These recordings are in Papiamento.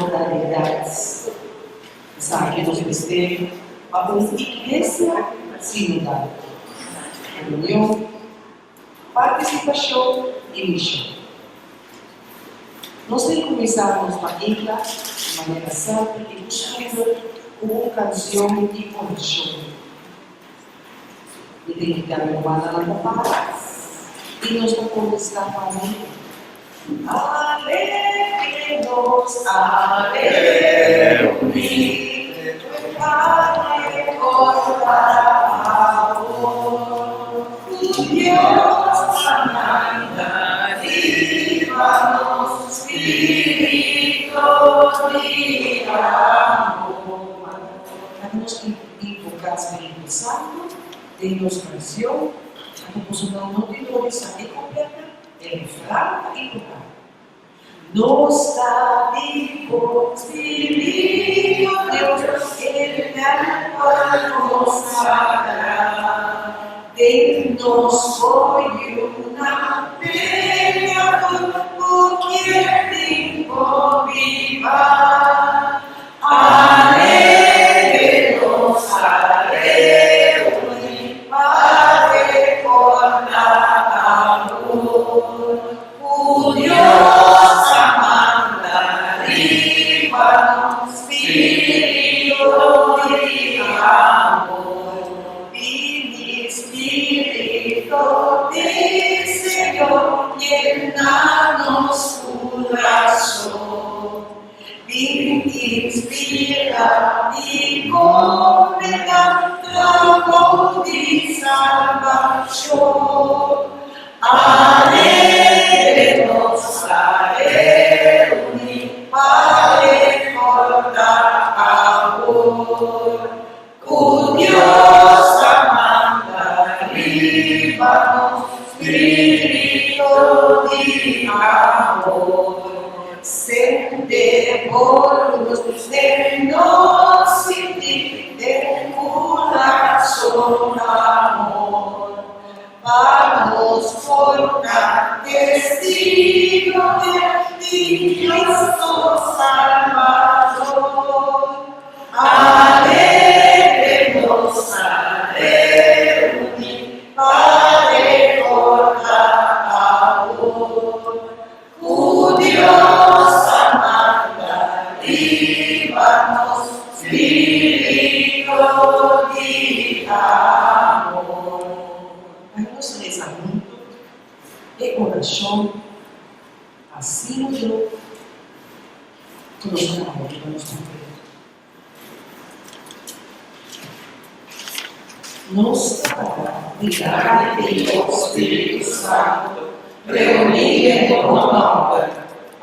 Sinodalidat. Esaki nos mester pa un Iglesia sinodal, komunion, partisipashon i mishon. Nos tin kuminsá nos mainta di manera semper i kustumber ku un kansion i orashon. Mi ta invitá mi rumannan pa para i nos ta kontestá pa mi, Alegre nos a reuní, pa rekordá awor ku Dios a manda riba nos spiritu di amor. Laga nos invoká Spiritu Santu den nos kansion, anto boso nan no tin dor di sa e kompleta, e refran ta importante. Nos ta bibo, Spiritu Dios, e tèmpel konsagrá, den nos bo yunan pekador ku kier tin bo biba. Alegre nos a reuni pa recorda amor cu Dios a manda riba nos, Spirito di amor. Bini Spirito di Señor, yena nos curason. Bin inspira i kompletá trabou di salbashon. Alegre nos ta reuní pa rekordá awor ku Dios a manda riba nos spiritu di amor. Sende bo lus den nos sinti den kurason amor, pa nos por ta testigo di Cristo Salbador. Alegre nos a reuní pa rekordá awor ku Dios a manda riba nos spiritu di amor. Laga nos resa huntu e orashon asina ku nos ta haba riba nos papel. Nos ta para dilanti di bo Spiritu Santu, reuní den bo nòmber,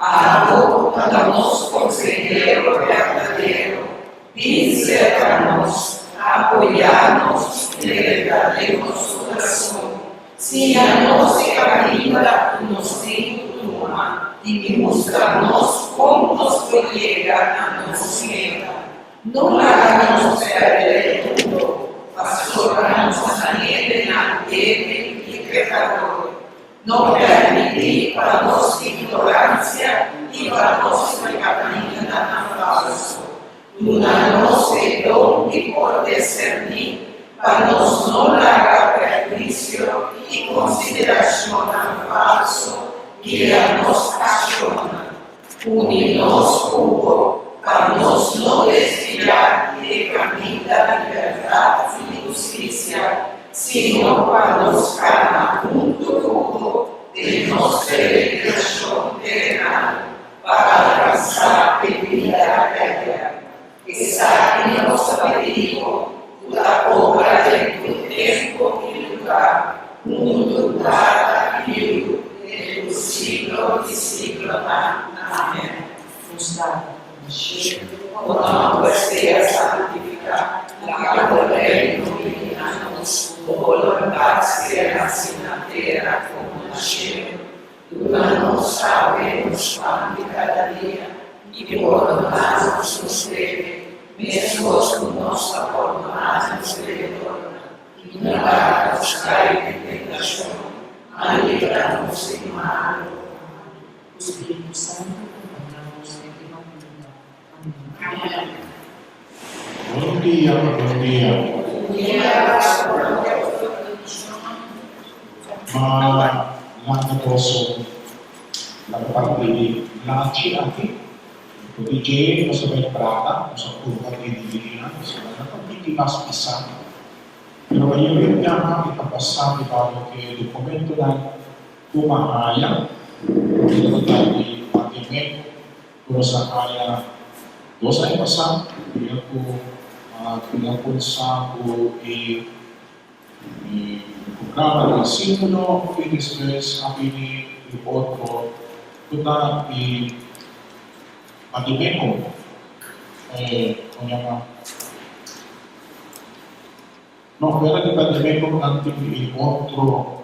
abo ku ta nos konsehero berdadero, bin serka nos, apoyá nos i drenta den nos kurason. Siña nos e kaminda ku nos tin ku tuma i mustra nos kon nos por yega na nos meta. No laga nos pèrdè e rumbo, pasobra nos ta hendenan débil i pekador. No pèrmití pa nos ignoransia i pa nos kamindanan falsu Duna nos e don di por deserní pa nos no laga prehuisio i konsiderashonnan falso guia nos akshonnan. Uni nos ku bo pa nos no desviá di e kaminda di bèrdat i di hustisia, sino pa nos kana huntu ku bo den nos peregrinashon terenal. Pa alkansá e bida eterno. Esaki nos ta pidi bo ku ta obra den tur tempu i lugá, huntu ku Tata i Yu, den tur siglo di siglonan. Amèn. Nos Tata ku na shelu. Bo nòmber sea santifiká, laga bo reino bini na nos, bo boluntat sea hasi na tera komo na shelu. Duna nos awe nos pan di kada dia, i pordoná nos nos debe, meskos ku nos ta pordoná nos debedornan. I no laga nos kai den tentashon, ma libra nos di malu. Amèn. Ku Spiritu Santu kompañá nos den e mañana. Bon dia, bon dia. Ma lanta boso laga parti di lachi aki. For di dje nos a bai trata, nos a purba di dividí nan, pasobra nan ta un tiki mas pisá. Pero mayoria biaha e ta basá riba loke dokumentonan ku a haya, loke tabata di papiamentu ku nos a haya dos aña pasá, dia ku a duna konsa ku e programa di sínodo i despues a bini e otro ku ta e Vademecum, kon yama? No, fuera di Vademecum nan tin e otro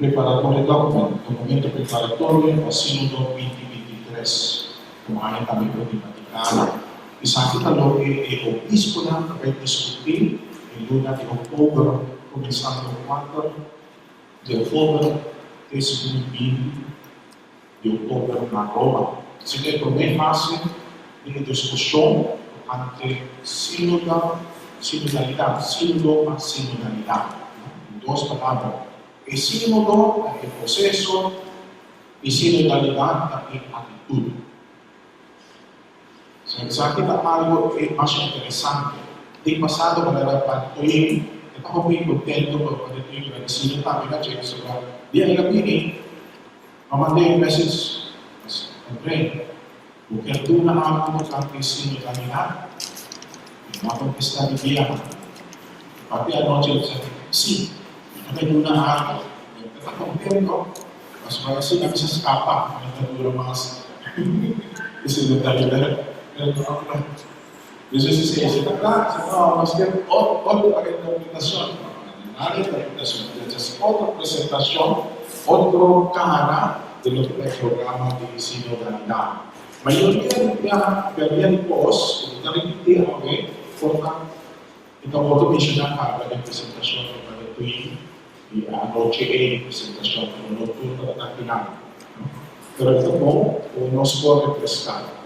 preparatory document, documento preparatorio pa Sínodo 2023, ku haña tambe for di Vaticano. Esaki ta loke e obisponan ta bai diskutí e luna di òktober, kuminsando kuater di òktober te segun 20 di òktober na Roma. Esaki ta e promé fase di e diskushon tokante sínoda, sinodalidat, sínodo pa sinodalidat. Dos palabra. E sínodo ta e proseso i sinodalidat ta e atitut. So esaki ta algo e masha interesante. Den pasado manera Padre Toyin e ta hopi contento pa Padre Toyin gradecido tambe na dje pasobra dia el a bini a mand'e un message mas Padre bo kier duna algo tocante sinodalidad? Mi no a contesta di biaha. Papia anochi el bisa si mi ta bay duna algo. Mi ta contento Pasobra asina mi sa skapa, mi ta dura mas esei no ta yuda. Pero no, no. Despues esei si ta kla, si no, nos ke otro interpretashon. No, no tin nada di interpretashon, tin just otro presentashon, otro kara di loke ta e programa di sinodalidad. Mayoria di biaha, mayoria di kos ku mi ta ripití awe por ta Mi ta wordo menshoná kaba den presentashon di Brother Twin di anochi ei presentashon pero no tur tabata akinan. Pero e ta bon ku nos por refreská.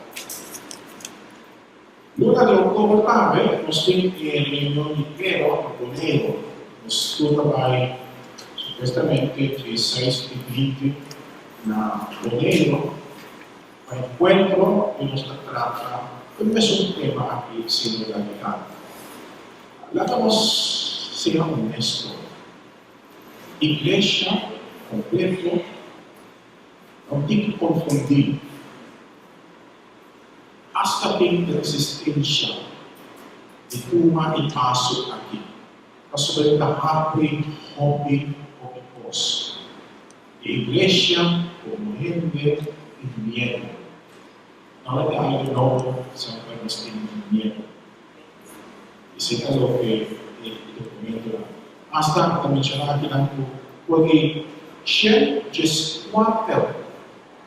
Luna di oktober tambe nos tin e reunion di Pero na Boneiru. Nos tur ta bai supuestamente 16 i 20 na Boneiru pa enkuentro i nos ta trata e mesun tema aki sinodalidad. Laga nos sea honesto, Iglesia kompleto no tin ku konfundí, asta tin resistensha di tuma e paso aki, pasobra e ta habri hopi hopi kos. E iglesia komo hende tin miedu. No ta algu nobo, semper nos tin miedu. Esei ta loke e dokumentonan. Asta ta menshoná akinan ku for di 114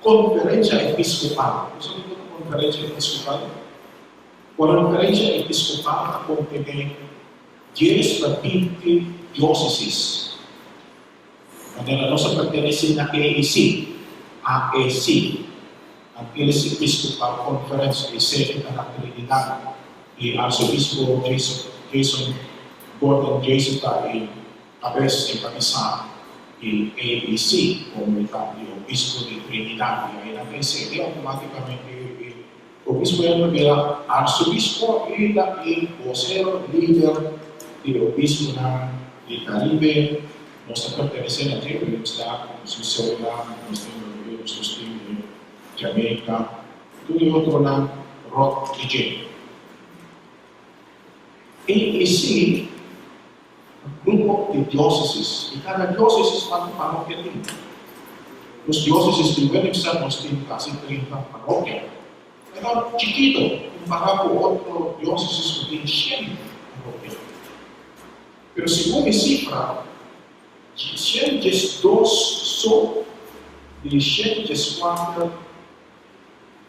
konferensha episkopal. Bo sabi kiko ta konferensha episkopal? Konferensha episkopal ta kontené 10 pa 20 diósesis. Manera nos a pertenesé na AEC, AEC, Antilles Episcopal Conference, e sede ta na Trinidad i Arzobispo Jason, Jason Gordon Jason ta e kabes enkabesá di AEC komo e ta e obispo di Trinidad i ainan ta e sede outomátikamente e obispo ei ta bira arzobispo i ta e bosero, lider, di e obisponan di Karibe. Nos ta pertenesé na dje, Willemstad, nos tin Surinam, nos tin Barbados, nos tin Jamaica, tur e otronan rònt di dje. AEC ta un grupo di diósesis i kada diósesis kuantu parokia tin. Nos diósesis di Willemstad nos tin kasi 30 parokia. E ta chikito kompará ku otro diósesis ku tin shen parokia. Pero segun e sifra, 112 so di 114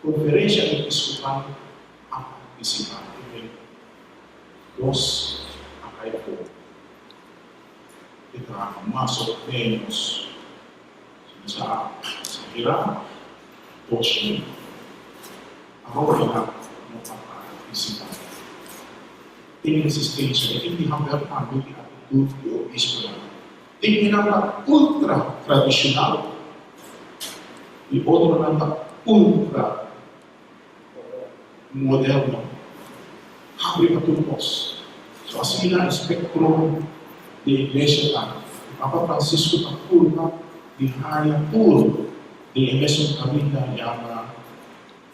konferensha episkopal a partisipá den dos a kai afó. E ta mas o ménos, si nos a exagerá, 200. Parokianan no ta partisipá. Tin resistensia i tin di haber tambe di atitut di obisponan. Tin minan ta ultra tradishonal i otronan ta ultra moderno. Habri pa tur kos. So asina e spektro di iglesia ta. I Papa Francisco ta purba di haña tur den e mesun kaminda yama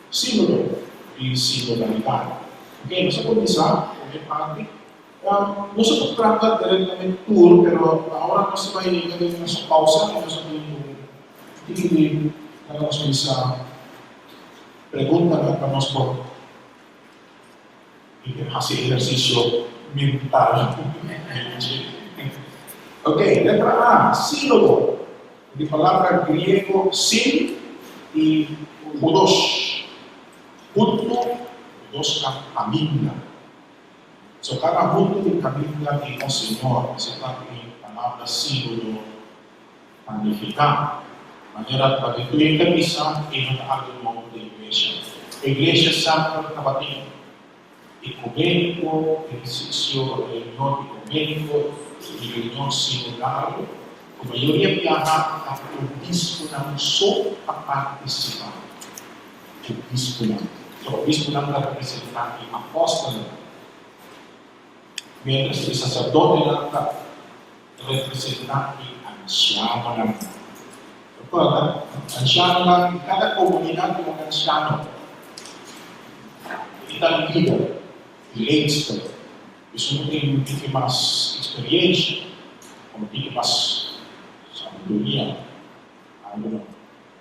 Sínodo di sinodalidat. Ok, nos a kuminsá ku e parti. Nos a ta trata direktamente tur, pero ahora nos ta bai yega den nos pausa i nos a bin ku tiki di laga nos bisa preguntanan pa nos por hasi ehersisio mental. Ok, letra A, sínodo. Di palabra griego sin i hodos, huntu, hodos ta kaminda. So kada huntu di kaminda di nos Señor, esei ta e palabra sínodo ta nifiká. Manera Batetuin ta bisa, e no ta algu nobo den iglesia. E iglesia semper tabatin Ekuméniko, ehersisio, reunion ekuméniko i reunion sinodal, ku mayoria biaha ta obisponan so ta partisipá. Obisponan. So obisponan ta representá e apòstelnan, miéntras e saserdotenan ta representá e ansianonan. Recorda, ansianonan di kada komunidat tin un ansiano. E ta lider, e leidster. Esun ku tin un tiki mas eksperiensha, un tiki mas sabiduria, I don't know.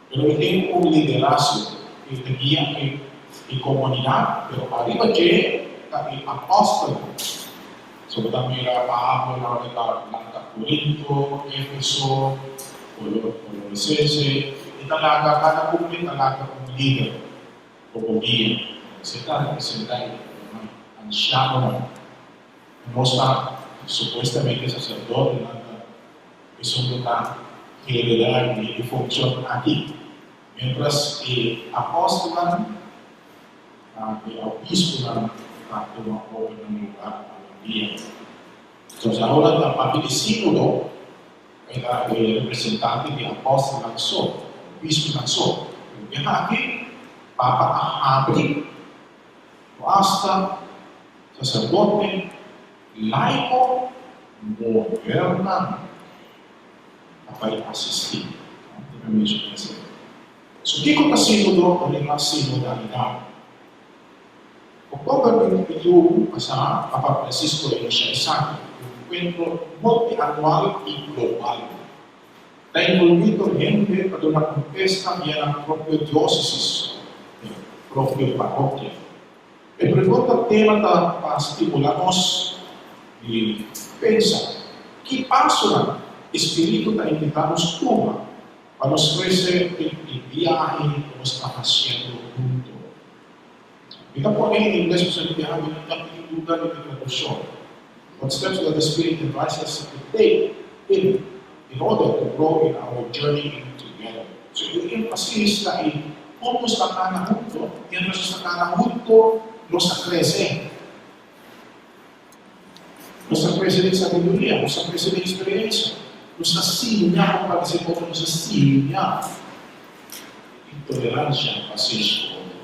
Pero e tin un liderazgo, e ta guia e komunidat, pero ariba dje ta e apòstelnan. So bo ta mira Pablo na ora e ta lanta Korinto, Efeso, Kolosense, e ta laga kada un e ta laga un lider komo guia. Esei ta representá e ansianonan. Nos ta supuestamente saserdotenan ta esun ku ta heredá e funshon aki, miéntras e apòstelnan ta e obispunan ta tuma over nan lugar awendia. Entonces ahora ta papia di sínodo, e ta e representante di apòstelnan so, obispunan so. Pero biaha aki Papa a habri ku asta saserdote laiko modernan ta bai asistí. Ta menshoná esei. So kiko ta sínodo riba sinodalidat? Oktober 2021 pasá, Papa Francisco a inisiá esaki, un enkuentro multianual i global. Ta envolví tur hende pa duna kontesta via nan propio diósesis òf propio parokia. E pregunta tema ta pa stimulá nos di pensa, ki pasonan e spiritu ta invitá nos tuma pa nos krese den e biahe ku nos ta hasiendo huntu? Mi ta pone en ingles pasobra mi biaha mi no ta pidi duda di mi traduccion. What steps does the Spirit advise us to take in in order to grow in our journeying together? So e énfasis ta e kon nos ta kana hunto, miéntras nos ta kana hunto nos ta krese. Nos ta krese den sabiduria, nos ta krese den eksperensia, nos ta siña kon pa hasi otro, nos ta siña intoleransha, pasenshi ku otro.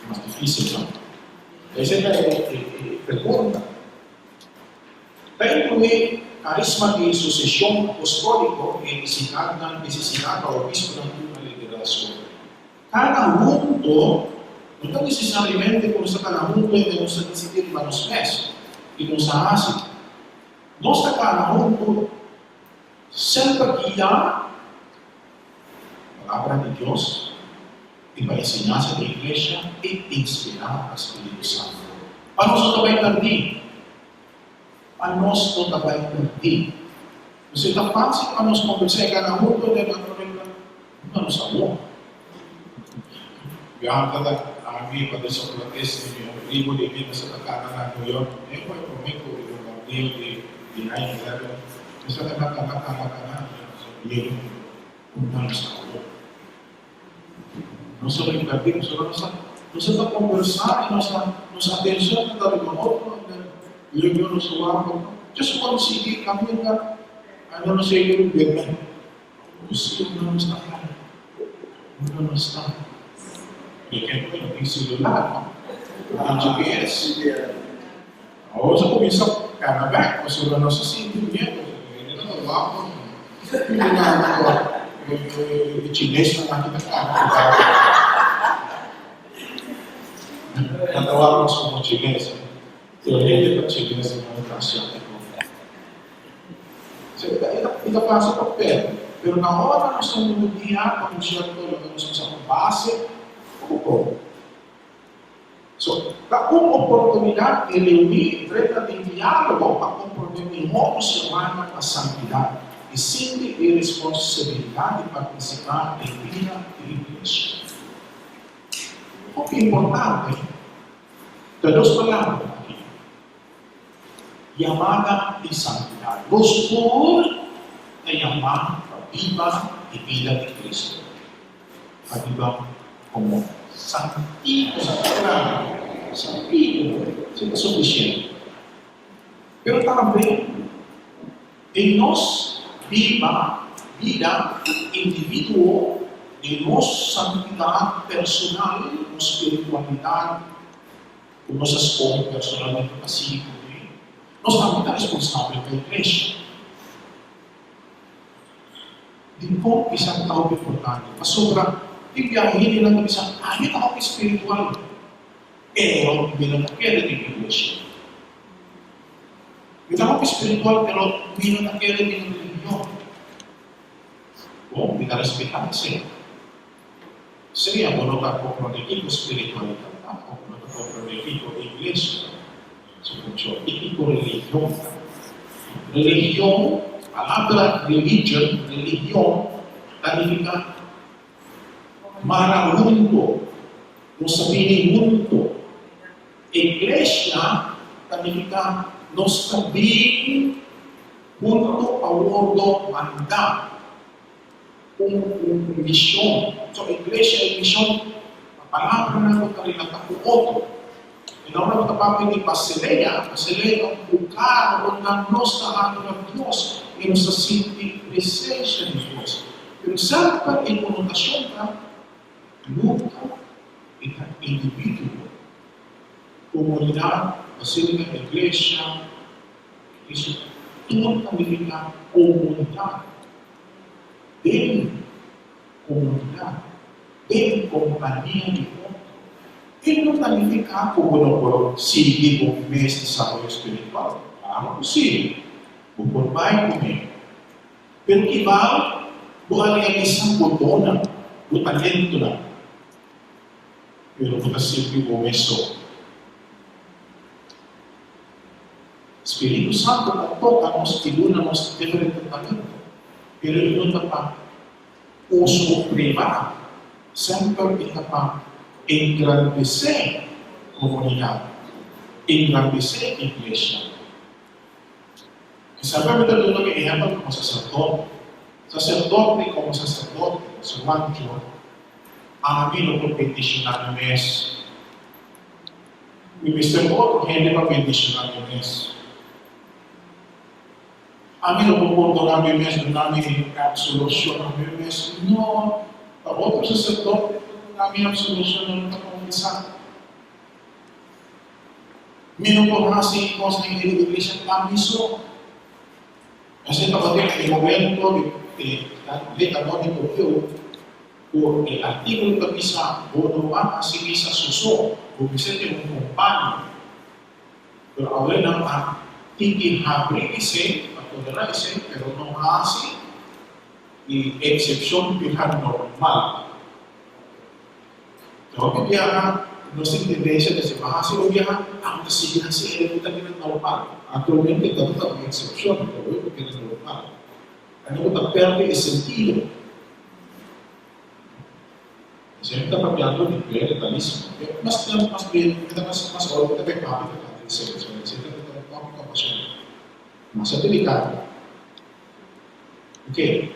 E mas difísil, no? Esei ta e pregunta. Ta inkluí karisma di suseshon apostóliko i e nesesidat pa obispunan tuma liderazgo. Kana hunto no ta nesesariamente ku nos ta kana hunto i nos ta disidí riba nos mes i nos ta hasi. Nos ta kana hunto semper guiá pa Palabra di Dios i pa enseñansa di Iglesia i inspirá pa Spiritu Santu. Pa nos no ta bai pèrdí. Pa nos no ta bai pèrdí. Pasobra ta fásil pa nos kombersá i kana hunto den otro regla. Nunka nos a wou. Biaha ta ami pa Desocrates di mi ribo di mi mester ta kana na New York e ku e prome ku e bombardeo di di 9/11 mester ta kana kana kana kana nos a bieu nunka nos a wou. Nos a rinka tin, pasobra nos a nos a ta kombersá i nos a nos atenshon ta riba otro i den luego nos a wak otro. Just konsiguí kaminda ando nos a yega un bebe. Nos unda nos ta kai? Unda nos ta? E tempu no tin celular, no? No tin GPS. Awor nos a kuminsá kana bèk pasobra nos a sinti miedu. Hende ta wak nos. E chinesnan aki ta kana ku bèk. Nan ta wak nos komo chines. Pero hende ta chines, no ta asiátiko. E ta pasa pa pèrdè. Pero na ora nos ta mundo guiá pa un sierto loke nos usa un base, poko poko. So, ta un oportunidat di reuní drenta den diálogo pa komprondé mihó nos yamada pa santidat i sinti e responsabilidat di partisipá den bida di iglesia. Hopi importante ta dos palabra aki. Yamada di santidat. Nos tur ta yamá pa biba e bida di Cristo, pa biba komo santito, sagrado, santito, si ta sufisiente. Pero tambe den nos biba bida individuo, den nos santidat personal, nos spiritualidat, ku nos a skohe personalmente pa sigui kuné, nos tambe ta responsabel pa iglesia. Dikon esaki ta hopi importante? Pasobra tin biaha hendenan ta bisa, Ami ta hopi spiritual, pero mi no ta kere den iglesia. Mi ta hopi spiritual, pero mi no ta kere den religion. Bon, mi ta respetá esei. Sea bo no ta komprondé kiko spiritualidat ta òf bo no ta komprondé kiko iglesia ta, su funshon, i kiko religion ta. Religion, palabra religion, religion, ta nifiká mara hunto, nos ta bini hunto. Iglesia ta nifiká nos ta bini hunto pa wordo mandá. Un un mishon. So iglesia i mishon ta palabranan ku ta relatá ku otro. E na ora ku ta papia di basilea, basilea ta un lugar unda nos ta adora Dios i nos ta sinti presensia di Dios. Pero semper e konotashon ta nunka e ta individuo. Komunidat, basilika, iglesia, Esei tur ta nifiká komunidat. Den komunidat, den kompania di otro. E no ta nifiká ku bo no por sigui bo mes desaroyo spiritual. Klaro ku sí, bo por bai kuné. Pero kibal bo a realisá bo donnan, bo talentonan, pero bo ta sirbi bo mes so. Spiritu Santu ta toka nos i duna nos diferente talento, pero e no ta pa uso privá, semper e ta pa engrandesé komunidat, engrandesé iglesia. I semper mi ta duna mi ehèmpel komo saserdote. Saserdote komo saserdote, Juancho, ami no por bendishoná mi mes. Mi mester otro hende pa bendishoná mi mes. Ami no por pordoná mi mes, duna mi absolushon a mi mes. No, ta otro saserdote ku duna mi absolushon ora mi ta konfesá. Mi no por hasi kos den e iglesia ami so. Esei tabatin e momento di e kanóniko bieu. Ku e artíkulo ta bisa bo no ban hasi misa su so, bo mester tin un kompaño. Pero awe nan a tin ki habri esei pa tolerá esei, pero no hasi di eksepshon bira normal. Ta hopi biaha nos tin tendensia di hasi, bo hasi un biaha, abo ta sigui hasi e ta bira normal. Aktualmente tabata un eksepshon, pero awe ta bira normal. Anto bo ta perde e sentido. Esei mi ta papiando di klerikalismo. E mas tempu mas bien mi ta mas mas ora ku ta bai papia tokante di esei pasobra esei ta un tòpiko masha masha delikado. Oke,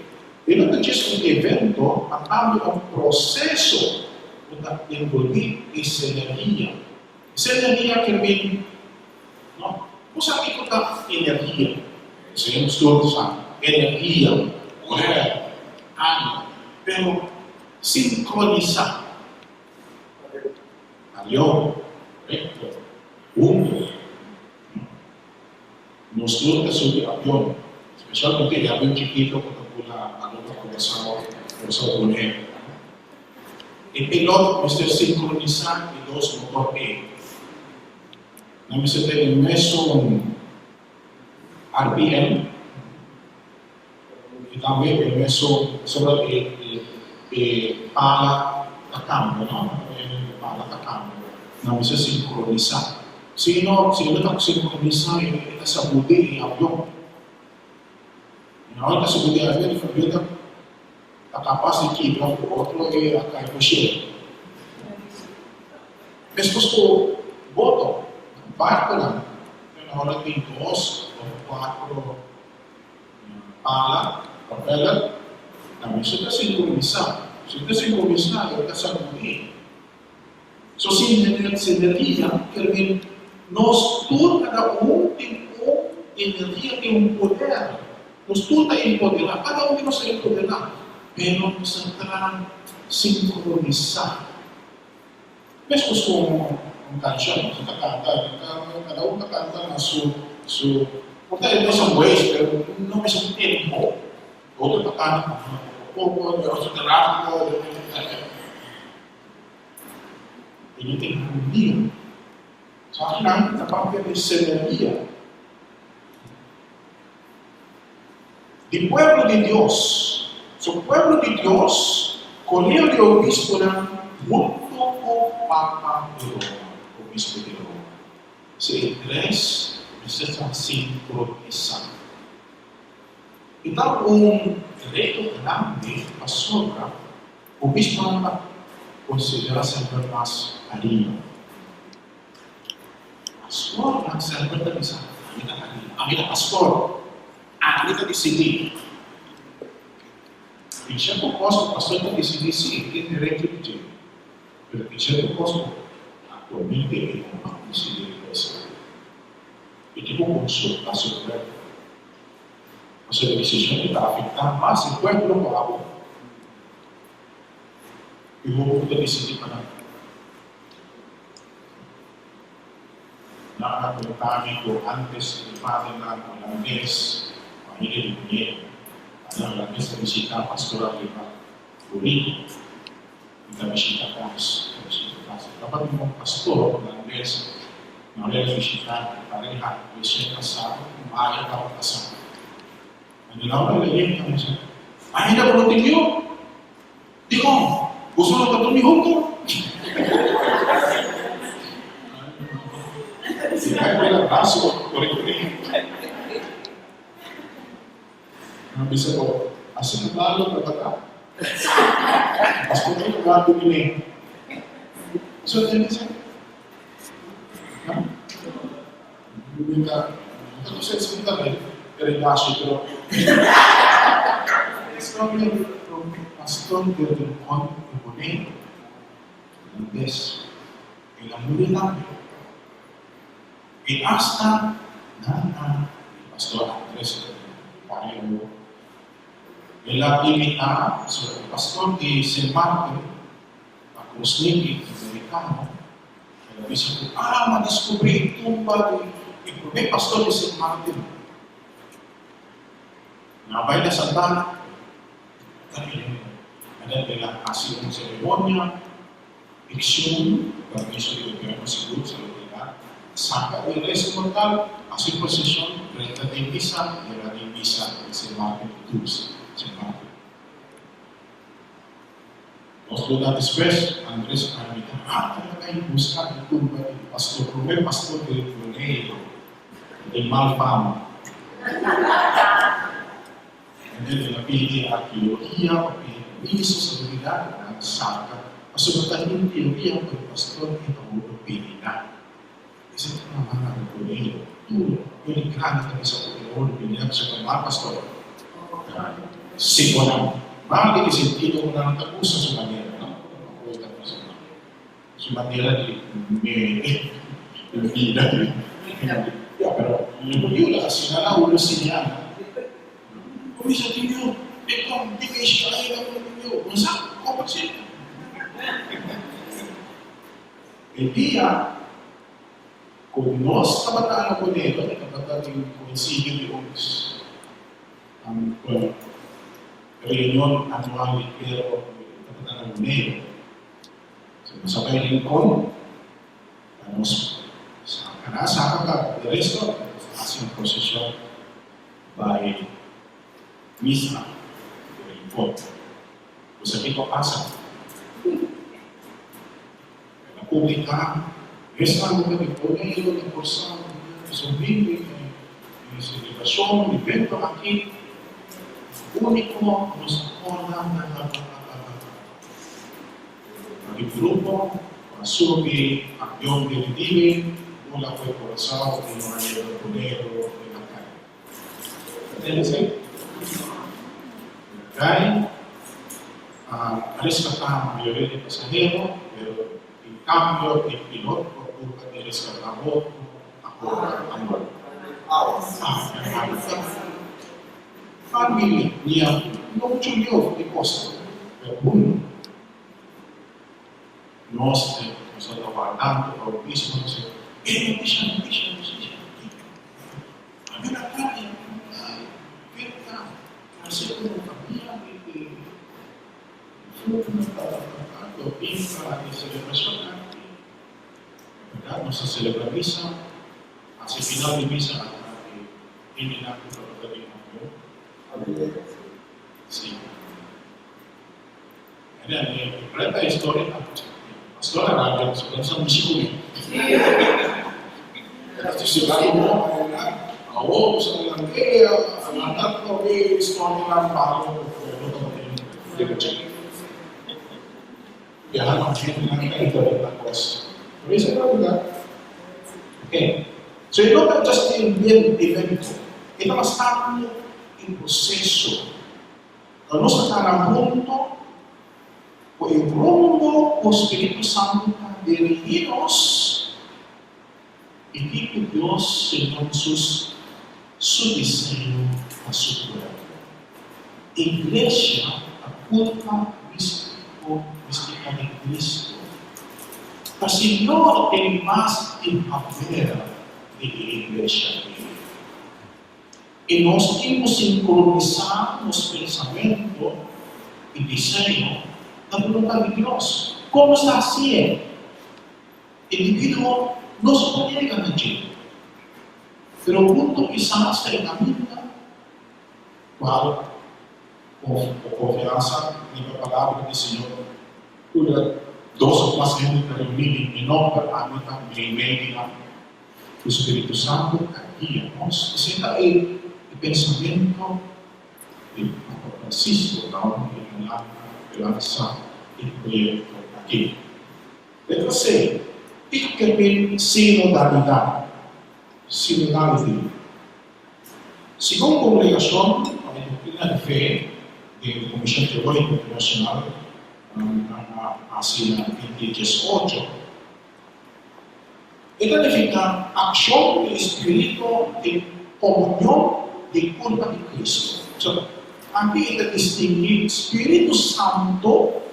e no ta djis un evento, ma tambe un proseso. ku ta enbolbí e sinergia. Sinergia ke bin, no? Bo sa kiko ta energia? Esei nos tur sa. Energia, poder, ánimo. Pero sinkronisá. Arion, korekto, huntu. Nos tur ta subi avion, specialmente e avion chikito cu ta bula Aruba, Curaçao, Curaçao Bonaire. E pilot mester sincronisa e dos motor ei. Nan mester tene mesun RPM y tambe e mesun, pasobra e e pala ta cambia, no? E pala ta cambia. Nan mester sincronisa. Si no, si e no ta sincronisa e ta sabudi e avion. Y na ora e ta sabudi e avion, e avion ta ta capas di kibra cu otro y a cay por shelu. Mescos cu boto, barconan, na ora tin dos of cuatro pala, propeller, tambe si ta sincronisa. Si ta sincronisa e ta sabudi. So sinergia ker bin nos tur kada un tin un energia, tin un poder. Nos tur ta empoderá, kada un di nos ta empoderá, pero nos a traha sinkronisá. Meskos ku un kanshon, nos ta kanta, kada un ta kanta na su su, por ta e mesun weis, pero no mesun tempo. Otro ta kanta poko poko, e otro ta rápido. E no tin harmonia. So akinan ta papia di sinergia di pueblo di Dios. So pueblo di Dios, Colegio di Obispunan hunto cu Papa di Roma, Obispo di Roma. So e tres mester ta sincronisa. E ta un reto grandi pasobra Obispunan ta konsiderá semper mas ariba. Pastornan semper ta bisa, Ami ta ariba, ami ta pastor, ami ta disidí. Tin sierto kos ku pastor ta disidí, sí, e tin derecho di dje, pero tin sierto kos ku aktualmente e no mag disidí riba esaki. E tin ku konsultá su pueblo. Pasobra e desishon ei ta afektá mas e pueblo ku abo. I hopi ku ta disidí pa nan. Nan a konta mi ku ántes e padernan holandes, familia di muñeco, pader holandes ta bishitá pastor ariba Burico i ta bishita kas, ta bishita kas. Tabatin un pastor holandes Na ora el bishitá e pareha resien kasá, un aña tabata kasá. Anto na ora el a yega, el a bisa, Ainda bo no tin yu? Dikon? Boso no ta durmi huntu? I kai ku el abraso kore kuné. Nan a bisa bo, Asina malo tabata? Paskó mi no wak durmi. Boso a tende esei? No? Mi ta, no ta kusé si mi ta bai relashi, pero historia di prome pastor di Rincon di Boneiru, Holandés, el a muri tambe. I asta nan a pastor Andres Mario el a imitá pasobra e pastor di Sint Maarten a Krosniki, amerikano, el a bisa ku ah m'a diskubrí e tumba di e promé pastor di Sint Maarten. Nan a bai na Santana, ta kere nan el a hasi un seremonia. Dikshon, Permiso di Gobierno Sigur Salubridad Saka e resto mortal, hasi proseshon, drenta den misa, yega den misa di Sint Martin di Tours, Sint Martin. Dos luna despues, Andres a invita Martin pa kai buska e tumba di pastor, promé pastor di Boneiru, ku tin mal fama. Hende el a pidi arkeologia pa pidi permiso salubridad pa nan saka pasobra ta tin teoria ku e pastor ei ta wordo venena. Esei ta una mala recorrido. Tur hende grandi ta bisa ku el a wordo venena pasobra ta mal pastor. Si bo nan mal den e sentido ku nan no ta gusta su manera, no? Ku ta bisa nan. Su manera di me bida di ya pero mi por yuda asina nan uno siña nan. Bo bisa tin yu dikon di mishi ainda bo no tin yu? Bo sa kon pa sinti. E dia ku nos tabata na Boneiru tabata di konsilio di obis bueno reunion anual di klero tabata na Boneiru. Si nos a bai Rincon, pa nos saka saka ta de resto, nos a hasi un prosesion bai misa di Rincon. Bo sa kiko a pasa? El a publiká esnan ku ta di Boneiru, di Kòrsou, di Sobrinio e selebrashon di evento aki úniko nos a kòrda ta Pa di grupo pa subi avion di Redive bula koe Curaçao i no a yega Boneiru i na kai. Ta tende esei? Na kai a reskatá mayoria di pasahero, pero en kambio e pilot por purba di reskatá otro a kobra a mor. Familia mia no mucho leu di costa, pero hunto nos te nos a ta wardando bautismo nos a e noticia noticia noticia a mi na cai cerca hace como familia di di difunto ta ta ta ta lo bin pa e celebracion aki verdad nos a celebra misa hacia final di misa a ta e Hendenan ku tabata den avion. Sí. Hende a mi preta e historia ta. Pastor a rabia pasobra nan sa mishi ku mi. Si rato no, awo sa nan ke nan ta toke e historianan malo ku pueblo tabatin riba dje. Biaha nan hendenan ta interpreta kos. Pero esei ta berdad. Ok. So e no ta just e evento. E ta bastante e proseso. Cu nos ta cana hunto cu e rumbo cu Spiritu Santo ta dirigi nos y kico Dios Señor Jesus su diseño pa su pueblo. Iglesia ta culpa mistico mistica di Cristo. Ta Señor tin mas di haber di e iglesia ei. I nos tin ku sinkronisá nos pensamentu i diseño na boluntat di Dios. Kon nos ta hasié? Individuo no so por yega na dje, pero huntu kisas ta e kaminda. Cual cu confiansa riba palabra di Señor unda dos of mas hende ta reuni den mi nomber, ami ta meimei di nan. Cu Spiritu Santo ta guia nos. Esey ta e pensamento di Papa Francisco na ora di a lanta e lansa e proyecto aki. Letra C, Kico ke men sinodalidad? Sinodality. Segun Kongregashon pa e Doktrina di Fe den Komishon Teológiko Internashonal nan a hasi na 2018, e ta nifiká akshon di e spiritu den komunion di kurpa di Kristu. So, aki e ta distinguí spiritu santu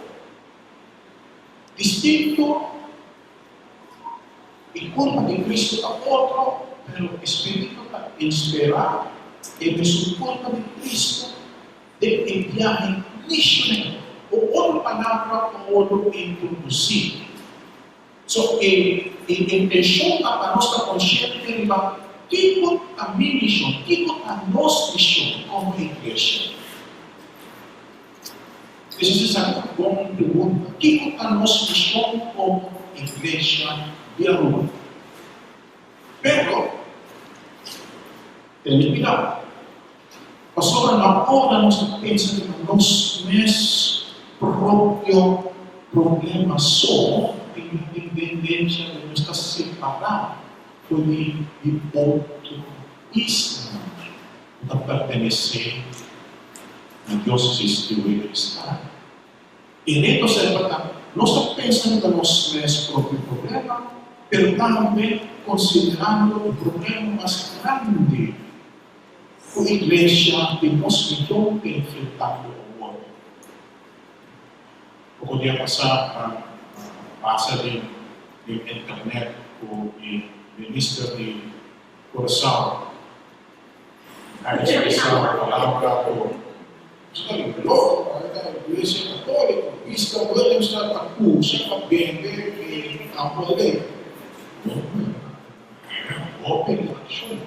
distinto. E kurpa di Kristu ta otro, pero e spiritu ta inspirá e mesun kurpa di Kristu den e biahe misionero. Ku otro palabra ta wòrdu introdusí. So e e intenshon ta pa nos ta konsiente riba kiko ta mi mishon, kiko ta nos mishon komo iglesia. Esei esaki ta un bon pregunta. Kiko ta nos mishon komo Iglesia di Aruba? Pero, tene kuidau, pasobra na ora nos ta pensa riba nos mes propio problema so, tin un tendensia di nos ta separá for di di otro islanan ku ta pertenesé na Diósesis di Willemstad. E reto semper ta. Nos ta pensa riba nos mes propio problema, pero tambe konsiderando e problema mas grandi ku iglesia di nos region ta enfrentando awor. Poko dia pasá a pasa den internet ku e minister di Curaçao a expresá un palabra ku ta loko, ta Iglesia Katóliko. Bista Willemstad ta kusa pa bende e Campo Alegre. Hopi reakshon.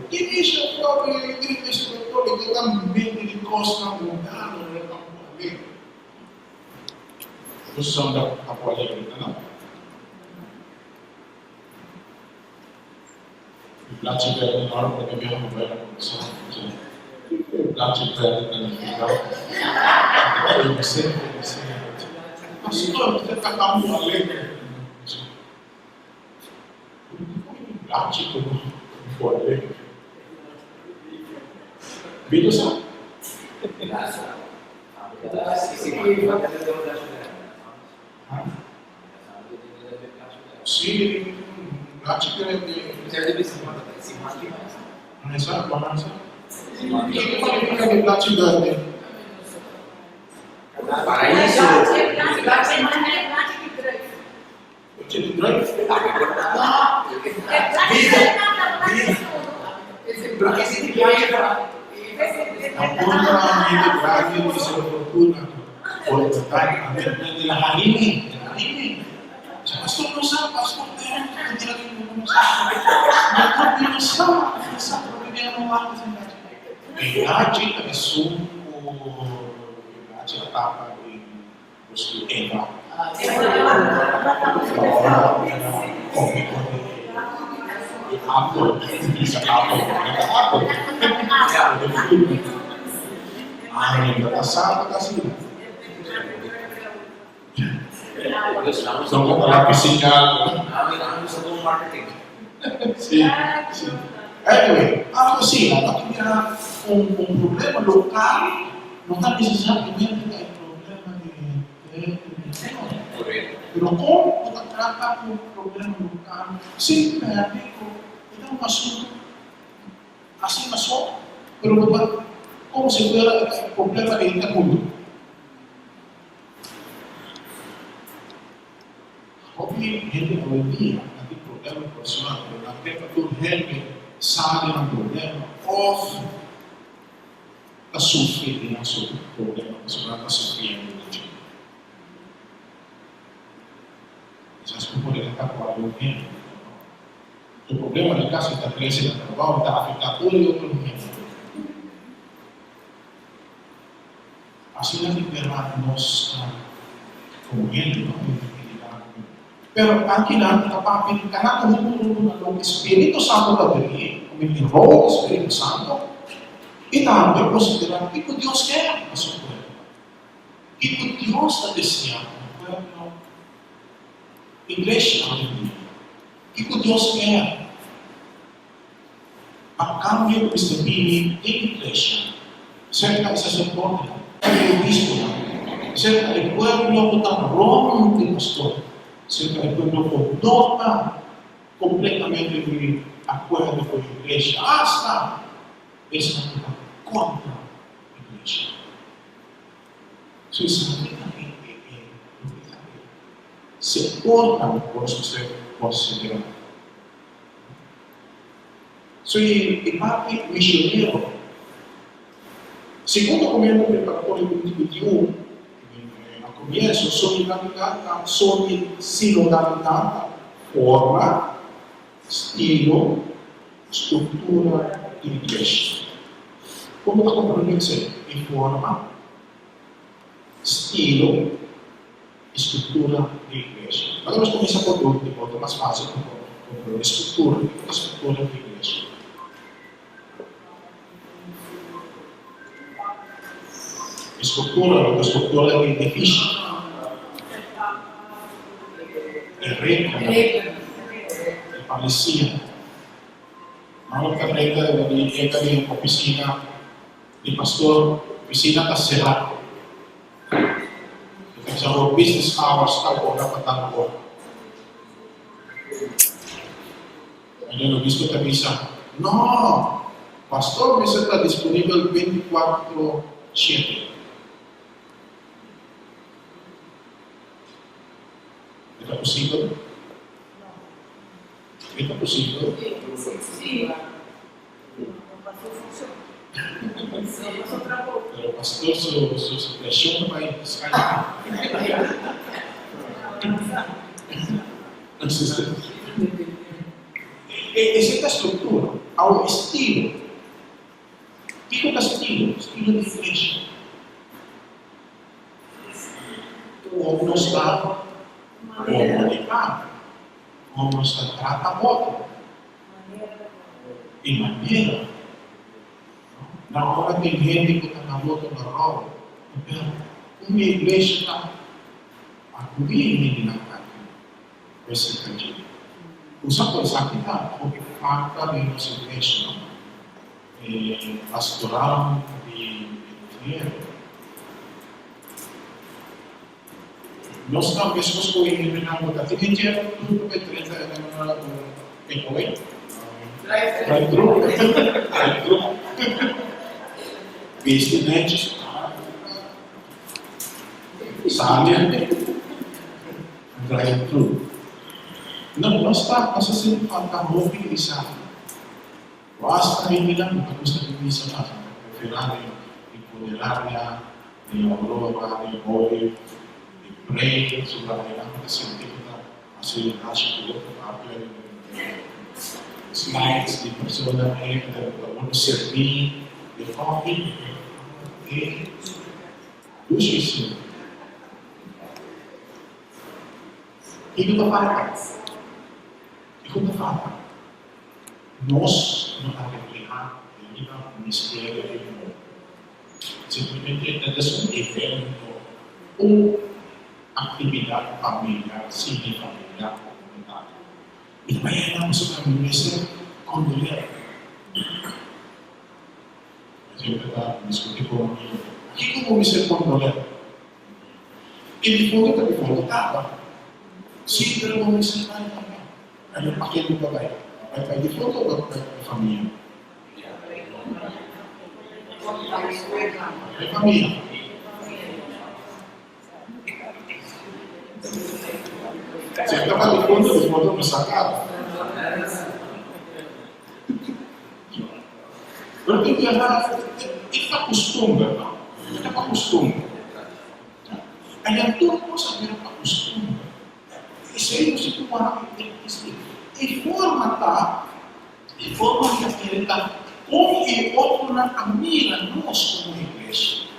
Iglesia propio Iglesia Katóliko ta mete di kosnan mundano den Campo Alegre. Nos sa unda Campo Alegre ta, no? E plachi berde ora ku mi biaha pa bai na Kòrsou, kiko e plachi berde ta nifiká? Pastor, bo ta kanta un alegre. Plachi ku un alegre. Bito sa? Sí, plachi berde. Sa, sa. Kiko ta nifiká di plachi berde? Paraíso. Plachi di druif? Afortunadamente, grandi di la fortuna, por tratar de la harina, de la harina. Pastor no sabe, pastor no sabe, no sabe, no sabe, E plachi ta esun ku e plachi a tapa di nos di Eva. Ora el a come con e apel, bisa apel, no ta apel, e fruta. Ay, no ta sa ta asina. Son la piscina. Sí, sí. Anyway, algo asina, ta bira un problema local, no ta necesariamente ta e problema di henter region. Pero kon bo ta trata ku un problema local sin perde ku e ta un asuntu asina so, pero bo ta komo si fuera e ta e problema di henter mundu. Hopi hende awendia nan tin problema personal, pero nan ke pa tur hende sa di nan problema òf ta sufri di nan problema pasobra nan ta sufriendo di dje. Kisas bo por relatá ku algun hende, pero no. Su problema na kas ta krese na trabou, ta afektá tur e otro hende. Asina di berdad nos ta como hende, no? Pero akinan ta papia di kana ta huntu huntu na loke Spiritu Santo ta diri, como e rol di Spiritu Santo, i tambe considera kico Dios kier pa su pueblo, kico Dios ta desea pa un pueblo, iglesia awendia, kico Dios kier. A cambio cu mester bini den iglesia, cerca e sacerdotenan, cerca e obisponan, cerca e pueblo cu ta rond di pastor, cerca e pueblo cu no ta completamente di acuerdo cu e iglesia, hasta esnan cu ta contra iglesia. So esaki ta e loke ta e sectornan cu nos mester considera. Soy e parti misionero. Segun documento preparatorio 2021, na comienso solidaridad ta sinodalidad ta forma, stilo, structura di iglesia. Como ta comprende esey? E forma, stilo y structura di iglesia. Laga nos cuminsa por ultimo, ta mas facil pa comprende structura. Kico ta structura di iglesia? E structura lo ta structura di edificio, e reglanan, e policia. Nan ta drenta di yega den oficina di pastor, oficina ta cera. Sa business hours ta ora pa tal ora. Anto obispo ta bisa, No! Pastor mester ta disponibel 24 shete. E ta posibel? E ta posibel? Sí. Pero pastor su su preshon ta bai sky high. Esei ta struktura. Awe estilo. Kiko ta stilo? Stilo di iglesia. Kon nos ta komuniká? Kon nos ta trata otro? E manera. Na ora tin hende ku ta na boto na rou, pero un iglesia ta akudí e hendenan aki acerca dje. Usa ku esaki ta hopi falta den nos iglesia, no? E pastoral di entiero. Nos ta meskos ku e hendenan ku ta tin entiero tur ku e 30 e un take away. Drive-thru. Drive-thru. Bisti netjes. Sali. Drive-thru. No, nos ta, nos ta sinti falta hopi di esaki. Bo asta hendenan ku ta gusta di misa mas, nan ta preferá di funeraria, di Aurora, di Olive, di Pray, sobra einan ku ta sinti ku ta hasi hashi ku otro papia di slides di persona ei ku ta wòrdu serví di kòfi, e dushi si. Kiko ta falta? Kiko ta falta? Nos no ta reflehá riba misterio di amor. Simplemente ta des un evento, un aktividat familiar, sine familiar o komunitario. Mi ta bai haya pasobra mi mester kondoler. Mi semper ta diskutí ku un amigu, Pakiko bo mester kondoler? E difunto ta difunto kaba. Sí, pero bo mester bai tambe. Anto pa ken bo ta bai? Bo bai pa e difunto o bo bai pa e famia? Pa e famia. Si e ta pa difunto, difunto no sa kaba. Pero tin biaha e ta kustumber, no? E ta pa kustumber. Allá tur kos a bira pa kustumber. Esei nos tin ku wak e forma ta, e forma di a kere ta kon e otronan a mira nos komo iglesia,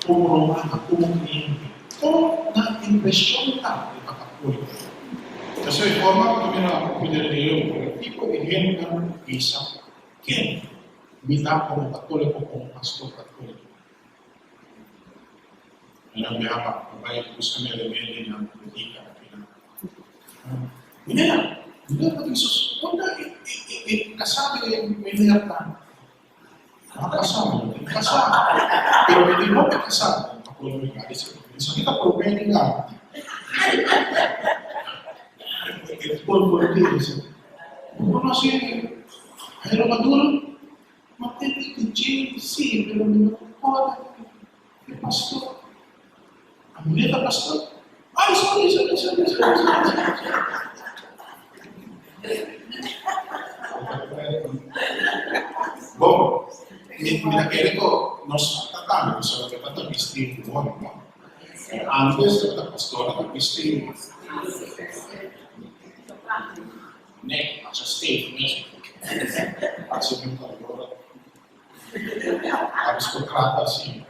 komo romano, komo kreyente. Kon nan impreshon ta riba katóliko? Esei e forma ku ta mira poder di Dios por e tipo di hendenan ku bisa ken mi ta komo katóliko, komo pastor katóliko. Nan biaha pa bai buska mi remedi na botica aki na. Meneer, meneer Patricius, unda e kasá di meneer ta? No kasá, mi no tin kasá. Pero mi tin hopi kasá. Mi acuerdo mi a bisa, esaki ta promé di gana. E konfundí, e bisa, bo konosé Jairo Maduro? Ma tende di dje, sí, pero mi no por e pastor. A mujer ta pastor? Ay, sorry, sorry, sorry, sorry, sorry, sorry. Bon, mi, mi ta kere ku nos ta tambe, pasobra mi tabata bisti gewoon, no? Pero antes tabata pastornan ta bisti Nek, masha steef mes. Hasi mi calor. Aristocrata asina.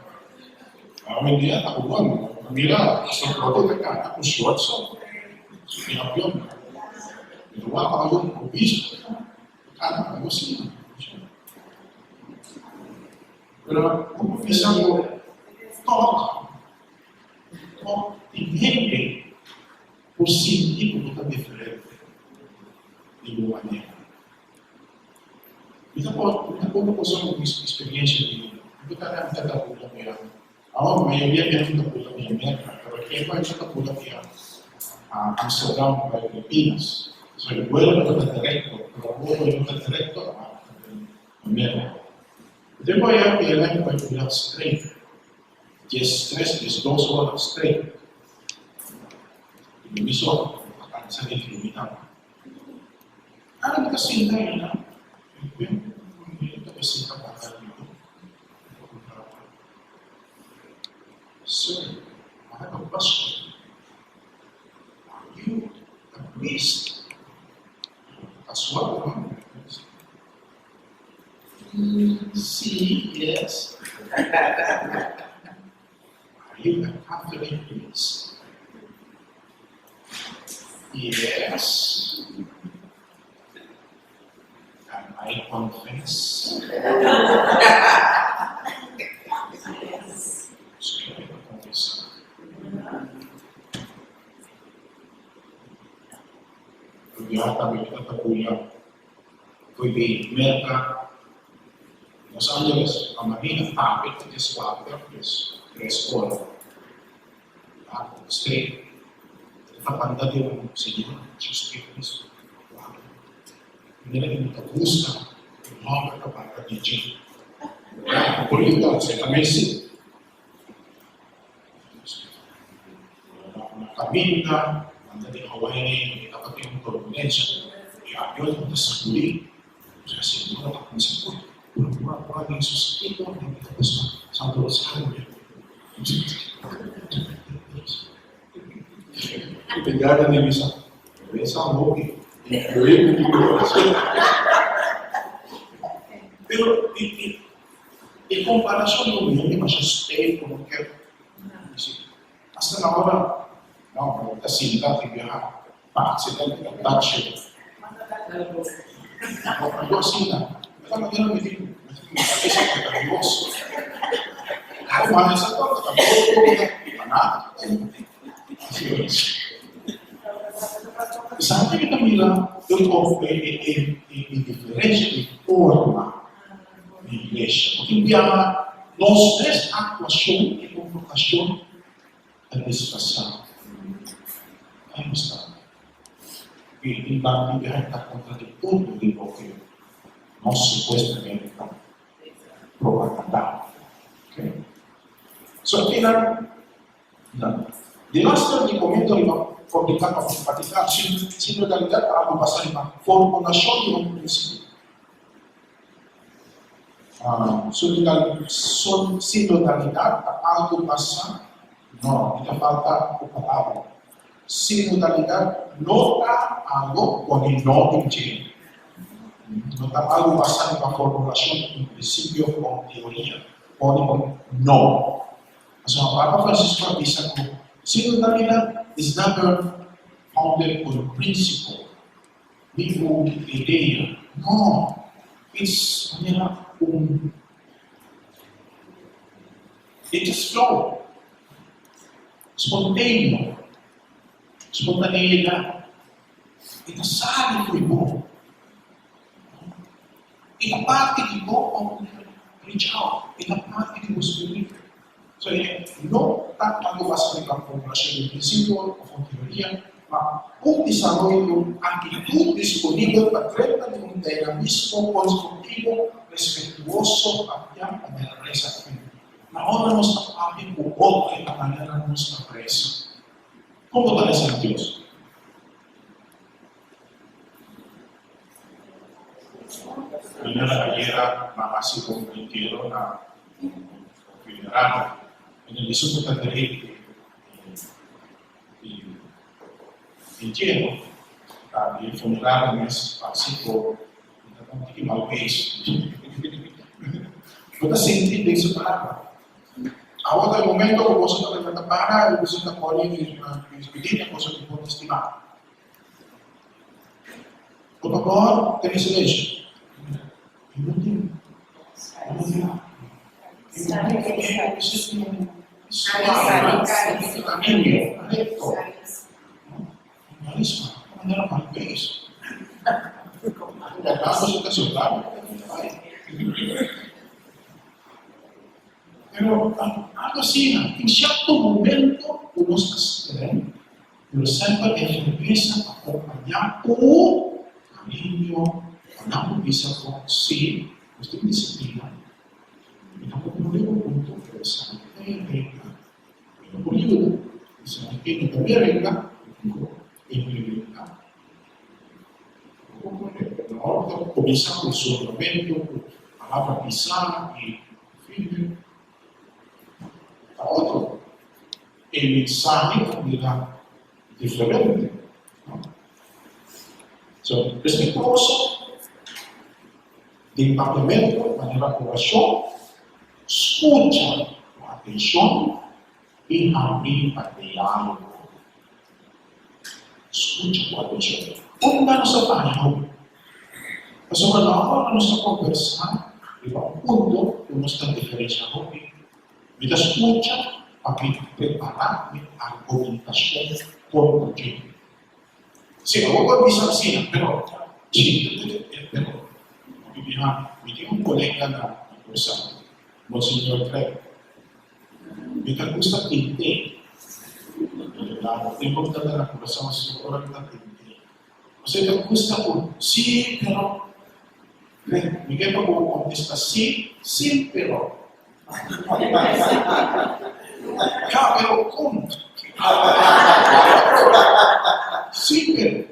Awendia ta gewoon. Mira, sacerdote ta cana cu short so. Su tin avion. Mi ta wak avion obispo ta cana algo asina. Pero como bisa bo tok, tok tin hende Por sinti ku bo ta diferente di bo manera. Mi ta por mi ta konta boso ku mi eksperiensha di bida. Mi por ta mi ta bula mi a awor mayoria biaha mi ta bula mi a Merka, pero Tempo ei ta pula via Amsterdam pa Filipinas. So e vuelo no ta direkto, pero awor e no ta direkto a Merka. E tempo ei KLM bai pula straight, 13, 12 ora straight. I mi so a kansa di drumi tambe. Ora mi ta sinta einan, mi ven un muhé ta sinta banda di mi. Mi ta puntra, Sir, I have a question. Are you a priest? Kasual, no? Sí, yes. Are you a Catholic priest? Yes. Can I confess? Sí, mi ta confesá. Biaha tambe mi ta bula for di Merka, Los Angeles pa Manila tambe ta 14, 3 ora. Lago straight. E ta banda di un señor Jesus Cristo. Wak. Manera di mi ta gusta un homber ta banda di dje. Ya, bonito, ciertamente. Na caminda, banda di Hawaii, mi tabatin un turbulencia. E avion tabata sacudi. Osea, señora ta cuminsa pui, pura, pura, pura den su sakito, den mi ta busca Santo Rosario. E guarda di bisa, resa hopi, incluí mi corazón. Pero e comparacion lo mi hende masha stijf como ke hasta na ora, no, ta sinta tin biaha Pa accidente ta tache. No, algo asina. E ta manera mi tin mi cabeza cu ta Dios. Algo mas esa cosa ta loco, ta nada. Así es. Esaki mi ta mira e e diferencia di forma di iglesia. Porque biaha nos mes actuacion y comportacion ta disfrasá. Ay nos ta i tin bak di biaha ta kontradiktorio di loke nos supuestamente ta propagandá. Okay. So akinan na delaster di momento riba kompliká pa enfatisá sinodalidat ta algu basá riba formulashon di un prinsipio. Sinodalidad ta algo basá? No, mi ta falta un palabra. Sinodalidad no ta algo pone no den dje. No ta algo basá riba formulacion di un principio o un teoria. Pone un no. Pasobra Papa Francisco a bisa cu sinodalidad is never founded on principle. Ni un idea. No! It's manera un It just flow. Spontaneo. Spontaneidad. E ta sali for bo. E ta parti di bo of reach out. E ta parti di bo spiritu. So e no ta algo basa riba formulacion di un principio of un teoria, ma un desaroyo di un actitud disponibel pa drenta di un dinamismo constructivo, respetuoso pa tiempo manera reza. Na ora nos ta papia cu otro e ta manera nos ta reza. Con bo ta reza na Dios? Manera ayera m'a haci un entierro na funeral. En el esun ku ta dirigi e entierro ta di e funerario mes parsi ku e ta un tiki mal pees. Bo ta sinti den su palabra. Awor ta e momento ku boso ta levanta para i boso ta kore i dispidí na boso ku bo ta stima. Por fabor, tene silencio. E no tin, e no tin, e no tin suave, limpio, recto. Marisma, manera mal pees. Guardando su ta sobrando, pero algo asina, tin cierto momento cu. nos ta streng, pero semper e firmesa ta kompañá ku kariño, pa nan por bisa ku sí, nos tin disiplina, mi ta komprondé bo punto, pero esaki ta e regla, mi no por yuda, esaki no ta mi regla, mi tin ku implementá. Bo komprondé? Pero ora bo ta kuminsá ku zundramento, ku palabra pisá i firme, Ta otro. E mensahe a bira diferente, no? So, respetuoso den papiamento manera orashon, skucha ku atenshon i habri pa diálogo. Skucha ku atenshon. Unda nos ta faya hopi? Pasobra no ora nos ta kombersá riba un punto ku nos ta diferensiá hopi. Mi ta skucha pa mi prepará mi argumentashon kontra dje. Si, awor bo a bisa asina, pero pero hopi biaha mi tin un kolega na Kòrsou, Monseñor Craig. Mi ta gusta tint'é. Bèrdat, tempu mi tabata na Kòrsou, ora mi ta tint'é. Bo ta gusta ku sí, pero? Mi ke pa bo kontesta sí, sin pero. Ja, pero kon? Sin pero.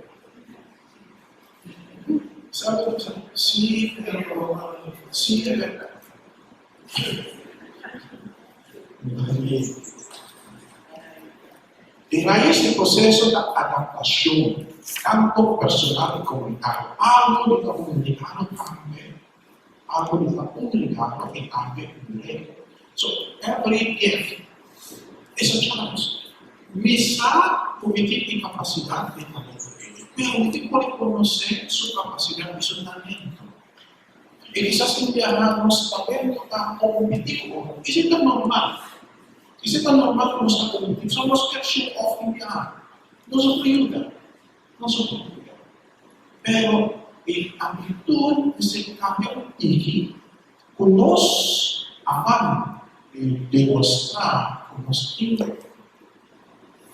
Sabi ku sa sí, pero, sí, pero. E rais di proseso ta adaptashon, tantu personal i komunitario. Algu di ta un regalo tambe, algu di ta un regalo i tambe un reto. So, every gift is a challenge. Mi sa ku mi tin e kapasidat i talento ei, pero mi tin ku rekonosé su kapasidat i su talento. I kisas tin biaha nos talento ta kompetí ku otro. Esei ta normal. Esei ta normal ku nos ta kompetí. Pasobra nos kier show off tin biaha. Nos a por yuda. Nos a por yuda. Pero e actitud mester kambia un tiki ku nos afan di demostrá ku nos tin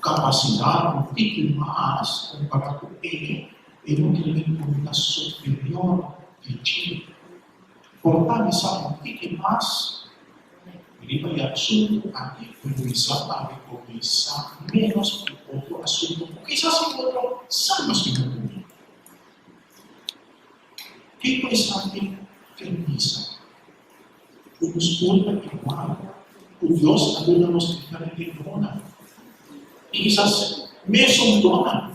kapasidat un tiki mas kompará ku e, e no kere den ku mi ta superior di dje. Por ta mi sa un tiki mas riba e asuntu aki, pero mi sa tambe ku mi sa ménos di otro asuntu ku kisas e otro sa mas mihó ku mi. Kiko esaki ker bisa? Ku nos tur ta igual, ku Dios a duna nos diferente donnan, i kisas mesun donnan,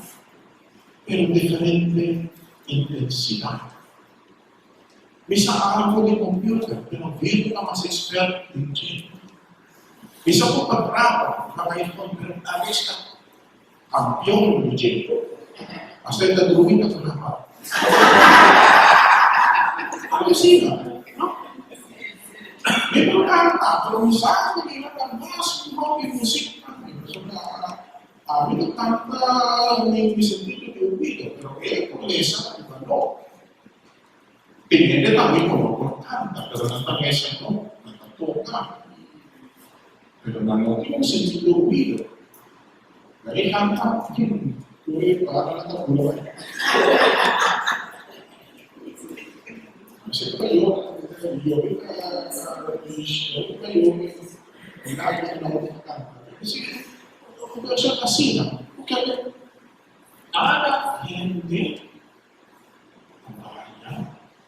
pero diferente intensidat. Mi sa algu di computer, pero Vito ta mas expert den dje. Mi sa ku ta graba na iPhone, pero Alex ta campeon di dje. Hasta e ta drumi ta graba. Algo asina, no? Mi por canta, pero mi sa ku mi no ta mas mihor di music tambe, pasobra ami ta canta mi sentido di oido, pero e por lesa riba no. Tin hende tambe ku no por kanta, pero nan ta mesa no, nan ta toka. Pero nan no tin un sentido oido. Nan e kanta, tur e palabranan ta bula bai. Mester ta yora, yobe ta yobe ta yobe, mi na no ta kanta. Esei un persona asina, ku kende kada hende ta baña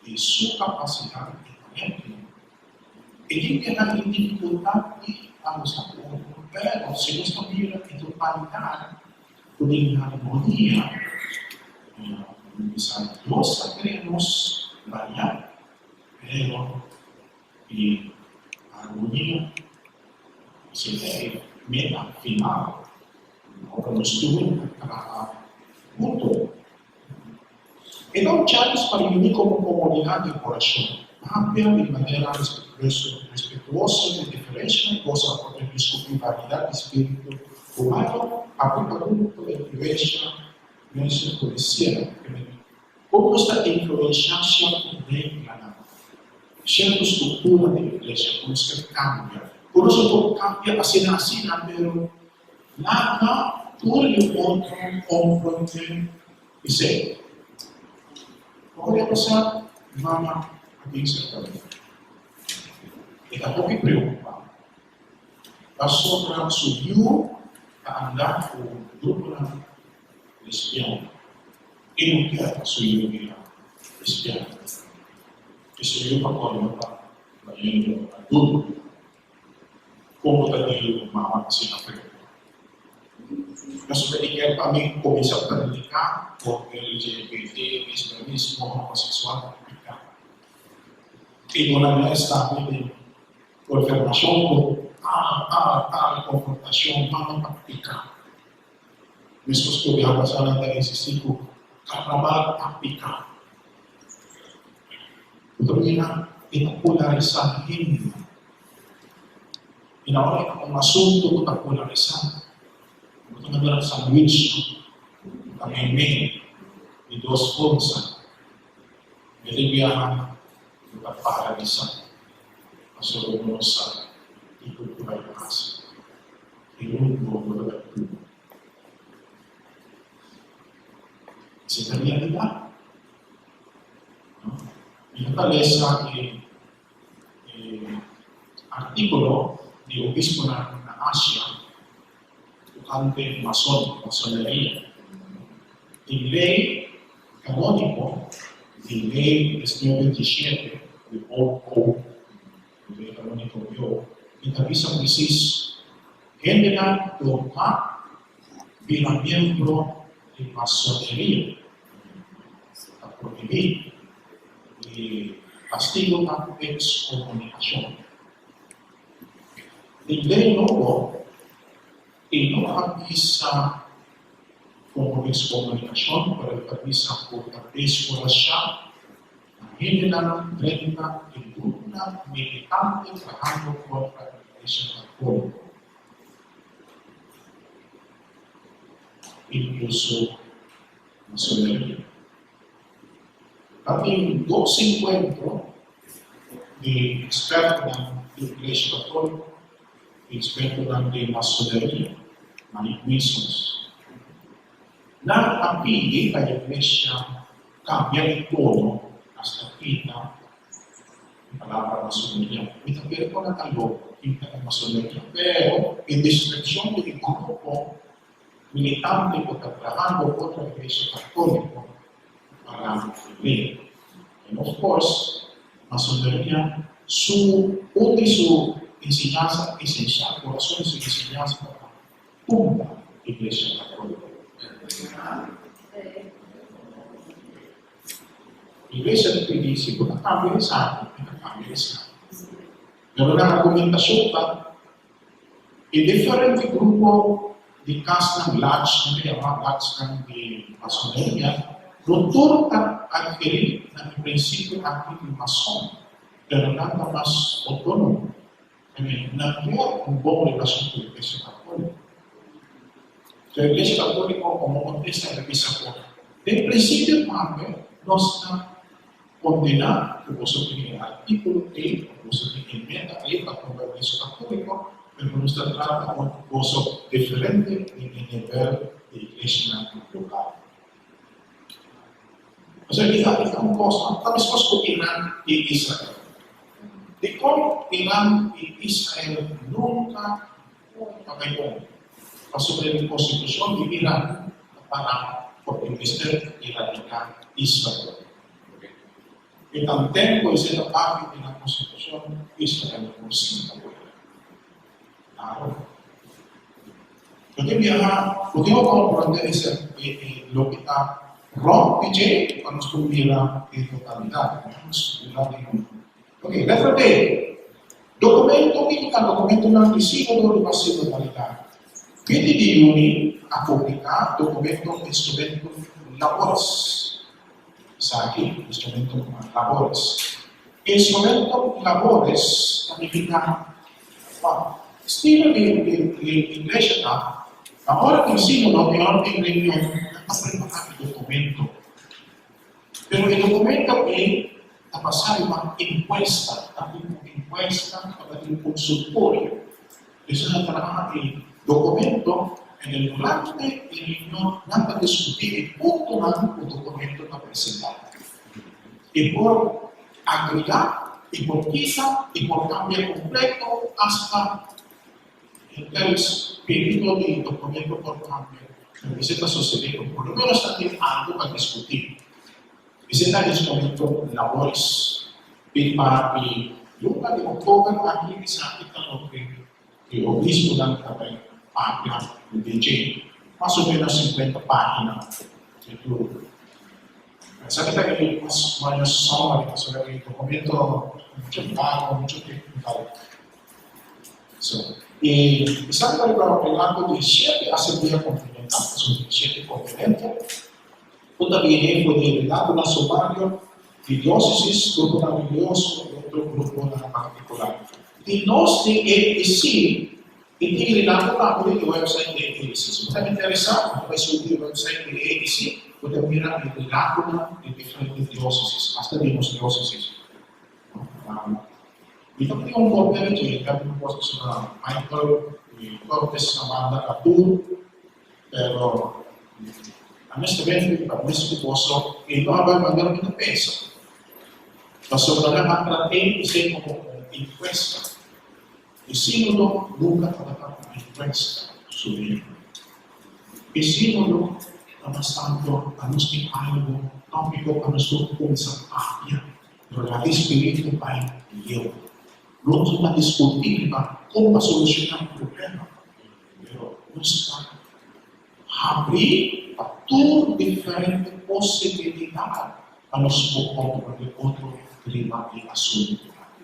di su kapasidat i talento. E tin ke nan tin difikultat di ahusta ku otro, pero si nos ta mira e totalidat ku tin harmonia, mi bisa Dios a krea nos baña, pero e harmonia esei ta e meta final. Ora nos tur ta traha hunto. E ta un chans pa reuní komo komunidat den orashon, papia di manera respetuoso di diferenshanan i gosa for di diskutí variedat di spiritu humano, papia pa huntu ta influensha mesun poesia. Kon nos ta influenshá sierto reglanan, sierto struktura di iglesia ku nos ke kambia? Ku nos no por kambia asina asina, pero. Laga tur yu otro komprondé esei. Poko dia pasá, mi mama a bin serka mi. E ta hopi preokupá pasobra su yu ta anda ku gruponan lesbiano. E no kier pa su yu bira lesbiano. E su yu pa kòrda pa bayendo adulto. Kon bo ta deal ku mama asina preocupa? Pasobra e kier pa mi cuminsa predica por LGBT, lesbianismo, homosexual ta pica. E duna mi estado di confirmacion cu tal, tal, tal comportacion mama ta pica. Mescos cu biaha pasa nan ta insisti cu carnaval ta pica. Bo ta mira e ta polarisá hende. I na ora e ta un asuntu ku ta polarisá, bo ta manda nan sandwich ku ta meimei di dos forsa. Mete biaha bo ta paralisá pasobra bo no sa kiko ku bai pasa i rumbo bo ta bai tuma. Esei ta realidat. Mi no ta lesa e artíkulo di obisponan na Asia tokante mason, masoneria. Tin lei kanóniko di lei 1927 di Old Code, di lei kanóniko bieu, i ta bisa presis hendenan dogma bira miembro di masoneria. Ta prohibí i kastigo ta ku ekskomunikashon. Den lei nobo e no a bisa komo ekskomunikashon, pero e ta bisa ku ta deskurashá na hendenan drenta den gruponan militante trahando kontra Iglesia Katóliko. Inkluso masoneria. Ta tin dos enkuentro di ekspertonan di Iglesia Katóliko i ekspertonan di masoneria, Masons. Nan a pidi pa Iglesia kambia e tono hasta kita e palabra masoneria. Mi ta kere ku nan ta loko kita e masoneria, pero e deskripshon di e grupo militante ku ta trahando kontra Iglesia Katóliko para lei. And of course, masoneria su un di su enseñansa esensial, kurason di su enseñansa ta pa tumba Iglesia Katóliko. Iglesia ta pidi si bo ta kambia esaki, mi ta kambia esaki. Pero nan argumentashon ta e diferente grupo di kasnan lach, nan ta yama lachnan di masoneria, no tur ta adherí na e prinsipio aki di mason, pero nan ta mas outónomo. Amen. Nan kier un bon relashon ku Iglesia Katóliko. So Iglesia Katóliko komo kontesta ta bisa ku den prinsipio tambe nos ta kondená ku boso tin e artíkulo ei òf boso tin e meta ei pa kontra Iglesia Katóliko, pero nos ta trata ku boso diferente den e nivel di iglesianan lokal. Pasobra e ta un kos, ta meskos ku Iran i Israel. Dikon Iran i Israel nunka ta bai bon? Pasobra e konstitushon di Iran ta para por e mester eradiká Israel. E tanten ku esei ta parti di nan konstitushon, Israel por sinta wega. Claro. Bo tin biaha, bo tin ku komprondé e loke ta rònt di dje pa nos por mira e totalidat. Nos mira di un. Ok, letra D. Dokumento, kiko ta dokumentonan di Sínodo riba sinodalidat? 20 di yüni a publiká dokumento Instrumentum Laboris. Esaki, Instrumentum Laboris. Instrumentum Laboris ta nifiká Bon, estilo di di iglesia ta, na ora tin sínodo i ora tin reunion, nan ta prepará e dokumento. Pero e dokumento ei ta basá riba enkuesta, ta bin ku enkuesta, ta bin un konsultorio. Esei nan traha e dokumento. En el durante e reunion nan ta diskutí e puntonan ku dokumento ta presentá. E por agregá, e por kita, e por kambia kompleto asta henter e spirito di e dokumento por kambia. Pero esei ta sosodé ku por lo menos ta tin algu pa diskutí. Esei ta instrumento laboris. Bin pa e luna di oktober aki esaki ta loke E obisponan ta bai papia ku dje, mas o menos sinkuenta página di tur. Esaki ta e mas o menos summary, pasobra e dokumento muchu largo, muchu technical. So, e esaki ta riba relato di shete asamblea kontinental, pasobra tin shete kontinente, ku ta bini for di relatonan sumario di diósesis, gruponan religioso i otro gruponan partikular. Di nos den AEC i tin relato tambe den e website di AEC. Si bo ta interesá, bo ta bai subi e website di AEC, bo ta mira e relatonan di diferente diósesis, asta di nos diósesis. Mi ta pidi un kopia di dje, ta un kos ku sra. Michael Cortes a manda na tur. Pero honestamente pa mes ku boso e no a bai manera mi ta pensa. Pasobra nan a trat'é esei komo un enkuesta. E sínodo nunka tabata un enkuesta su miembro. E sínodo ta mas tantu pa nos tin algu tópiko pa nos tur kuminsá papia, pero laga e spiritu bai leu. Nos no ta diskutí riba kon pa solushoná un problema. Pero nos ta habrí pa tur diferente posibilidat pa nos por komprondé otro riba e asuntu aki.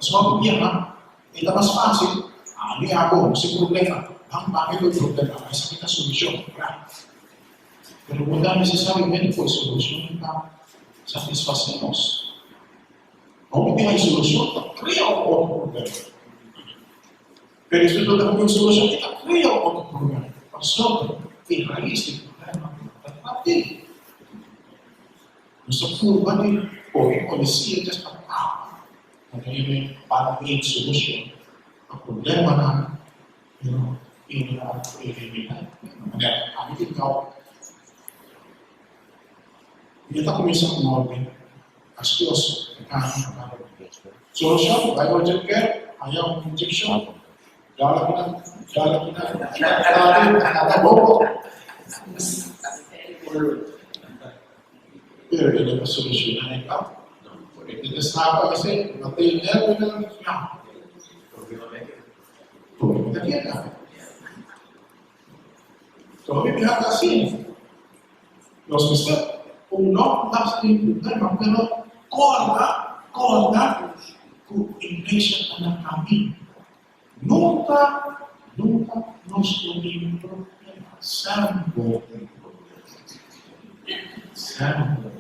Pasobra ku biaha e ta mas fásil, ami abo no sin problema, nan papia ku e problema, esaki ta solushon, kla. Pero no ta nesesariamente ku e solushon ta satisfasé nos. Hopi biaha e solushon ta krea un otro problema. Pero esun no ta un solushon e ta krea un otro problema, pasobra e rais di problema no ta trat'é. Nos ta purba di pone polisia djes pa tapa, pa debe band-aid solushon pa problemanan, pero e no ta eliminá e problema. Manera ami tin kau, mi ta kuminsá ku orden. Askioso, e kami a kaba di Solushon, bai urgent care, haña un inyekshon, dal akinan, dal akinan, dal akinan, bobo. Pero e no ta solushoná e kau. E ta destapa esei, no ta e nervionan, ya. Problema ta keda. Tòg mi haka asina. Nos mester un no mas tin problema, pero kòrda, kòrda ku iglesia ta na kamin. Nunka, nunka nos lo tin problema. Semper tin problema. Semper.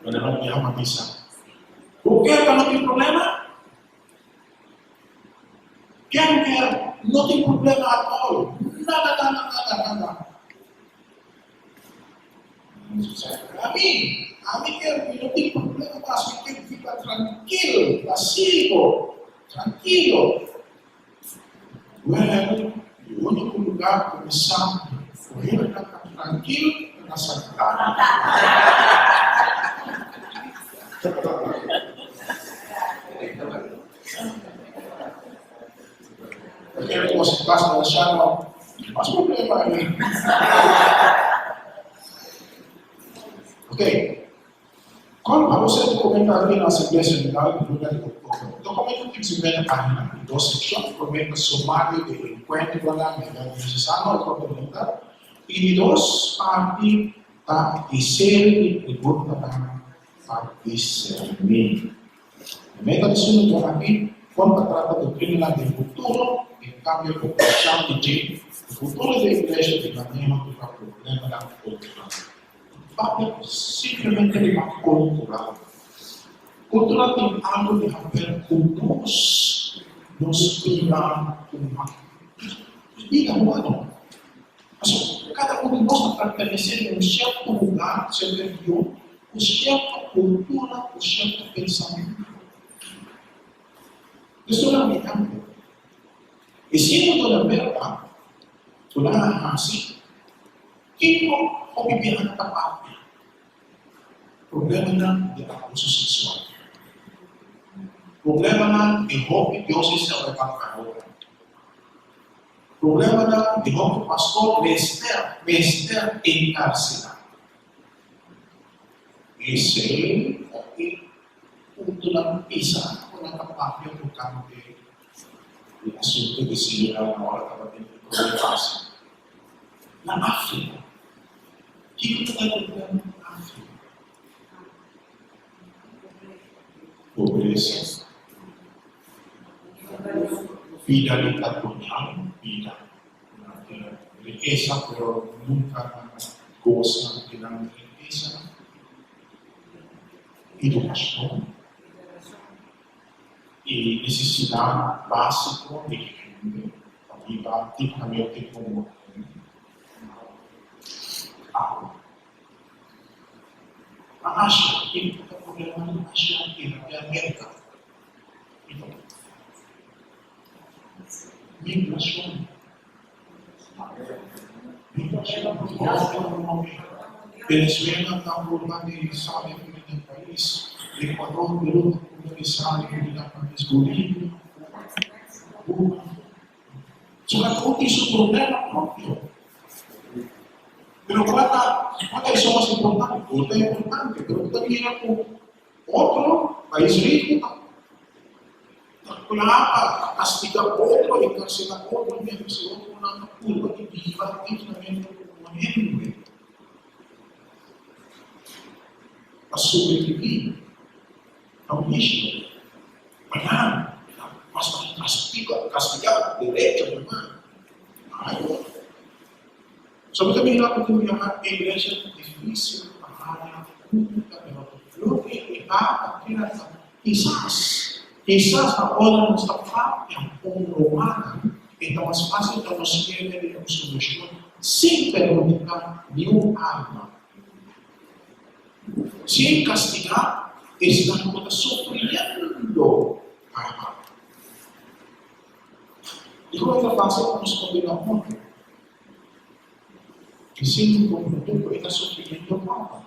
Pero nan yama bisa, Bo ke pa no tin problema? Ken kier no tin problema at all, nada nada nada nada. Ami, ami kier mi no tin problema mas, mi kier biba trankil, pasivo, trankilo. Well, e unico lugar cu mi sa cu hende ta trankil ta na Santana. Porque como se pasa na chama, mas problema aí. Ok. Kon a você documento aqui na Assembleia General di luna di oktober. Documento tin 50 página i dos sekshon. Promé ta sumario di e enkuentronan di nivel diosesano i kontinental i di dos parti ta e seri di preguntanan pa diserní. E meta di sínodo aki kon ta trata doktrinanan den futuro, en kambio oposishon di dje, e futuro di e iglesia di maneho riba problemanan kultural. Papia simplemente riba kultural. Kultural tin algu di haber ku nos, nos bida humano. Nos bida humano. Pasobra kada un di nos ta pertenesé na un sierto lugar, sierto region, ku sierto kultura, ku sierto pensamentu. Esun ta un ehèmpel. E sínodo na Merka. Ku nan a hasi? Kiko hopi biaha ta papia? Problemanan di abuso seksual. Problemanan di hopi diósesis a bai bankarota. Problemanan di hopi pastor mester mester enkarselá. Esei ta e puntonan pisa ku nan ta papia tokante di asunto di señora na ora tabatin e prome fase. Na Afrika, kiko ta ta problema na Afrika? Pobresa, bida dictatorial, bida ku nan tin rikesa pero nunka nan a gosa di nan rikesanan, edukashon. E nesesidat básiko di hende pa biba dignamente komo hende, Awa. Na Asia, kiko ta problema di Asia i na Merka? Kiko? Migrashon. Migrashon. Venezuela ta purba di sali for di nan pais, Ecuador, Peru ta purba di sali for di nan pais, Bolivia, Cuba. So cada un tin su problema propio. Pero cua ta cua ta esun mas importante? Tur ta importante, pero bo ta mira cu otro pais rico ta ta kla pa castiga otro, encarcela otro, mientras e otronan ta purba di biba dignamente como hende. Pa sobrevivi ta un issue. Pa nan, ta mas pa castiga, castiga derecho normal. Ayo. So mi ta mira cu tin biaha e iglesia ta dificil pa haya junta, pero loke e Papa keda ta kisas, kisas ta ora nos ta papia con rumannan e ta mas facil pa nos kere den un solucion sin perhudica niun alma. Sin castiga esnan cu ta sufriendo caba. Dikon e ta facil pa nos condena otro? I sin comprende cu e ta sufriendo caba.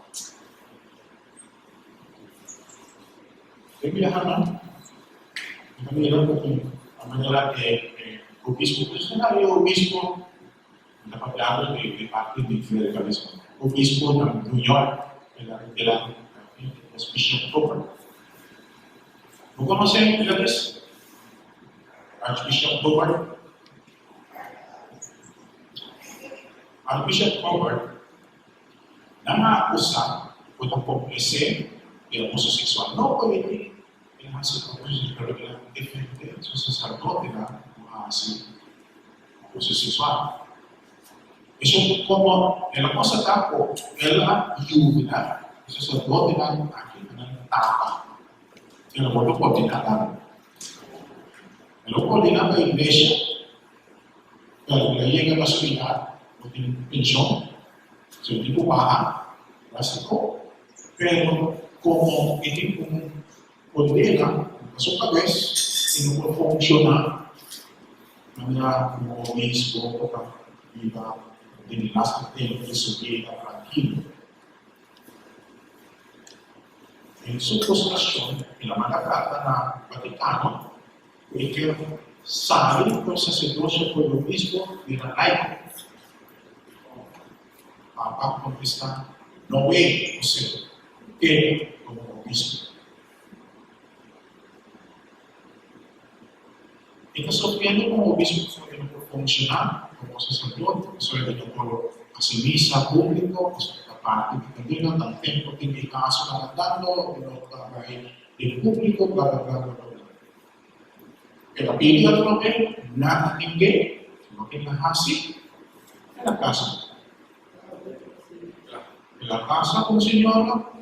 E biahanan mi ta mira cu tin a manera e obispo, por esaki e obispo, mi ta papiando di parti di clericalismo, obispo na New York, el a retira Bishop Cooper. Bo conoce Gladys? Archbishop Cooper? Archbishop Cooper, nan a akusá ku ta komplesé di abuso seksual. No ku e tin el a hasi abuso seksual, pero el a defendé su saserdotenan ku a hasi abuso seksual. Eso komo el a konstatá ku el a yuda e saserdotenan aki pa nan tapa. El a wòrdu ordená tambe. El a ordená pa iglesia, pero el a yega na su edat, no tin penshon, so e tin ku baha drástiko. Pero komo e tin un kondena na su kabes, e no por funshoná manera komo obispo ku ta biba den e lastu tempu di su bida trankilo. Den su frustrashon, el a manda karta na Vatikano ku e kier sali for e saserdosio for di obispo bira laiko. Papa a kontestá, No way, José, keda komo obispo. E ta sufriendo komo obispo pasobra e no por funshoná komo saserdote, pasobra e no por hasi misa públiko, pasobra ta parti di kadena, tal tempu tin e kasonan andando, e no ta bai den públiko, bla bla bla bla bla bla. El a pidi atrobe, nan a ning'é, loke el a hasi, el a kasa. El a kasa ku un señora.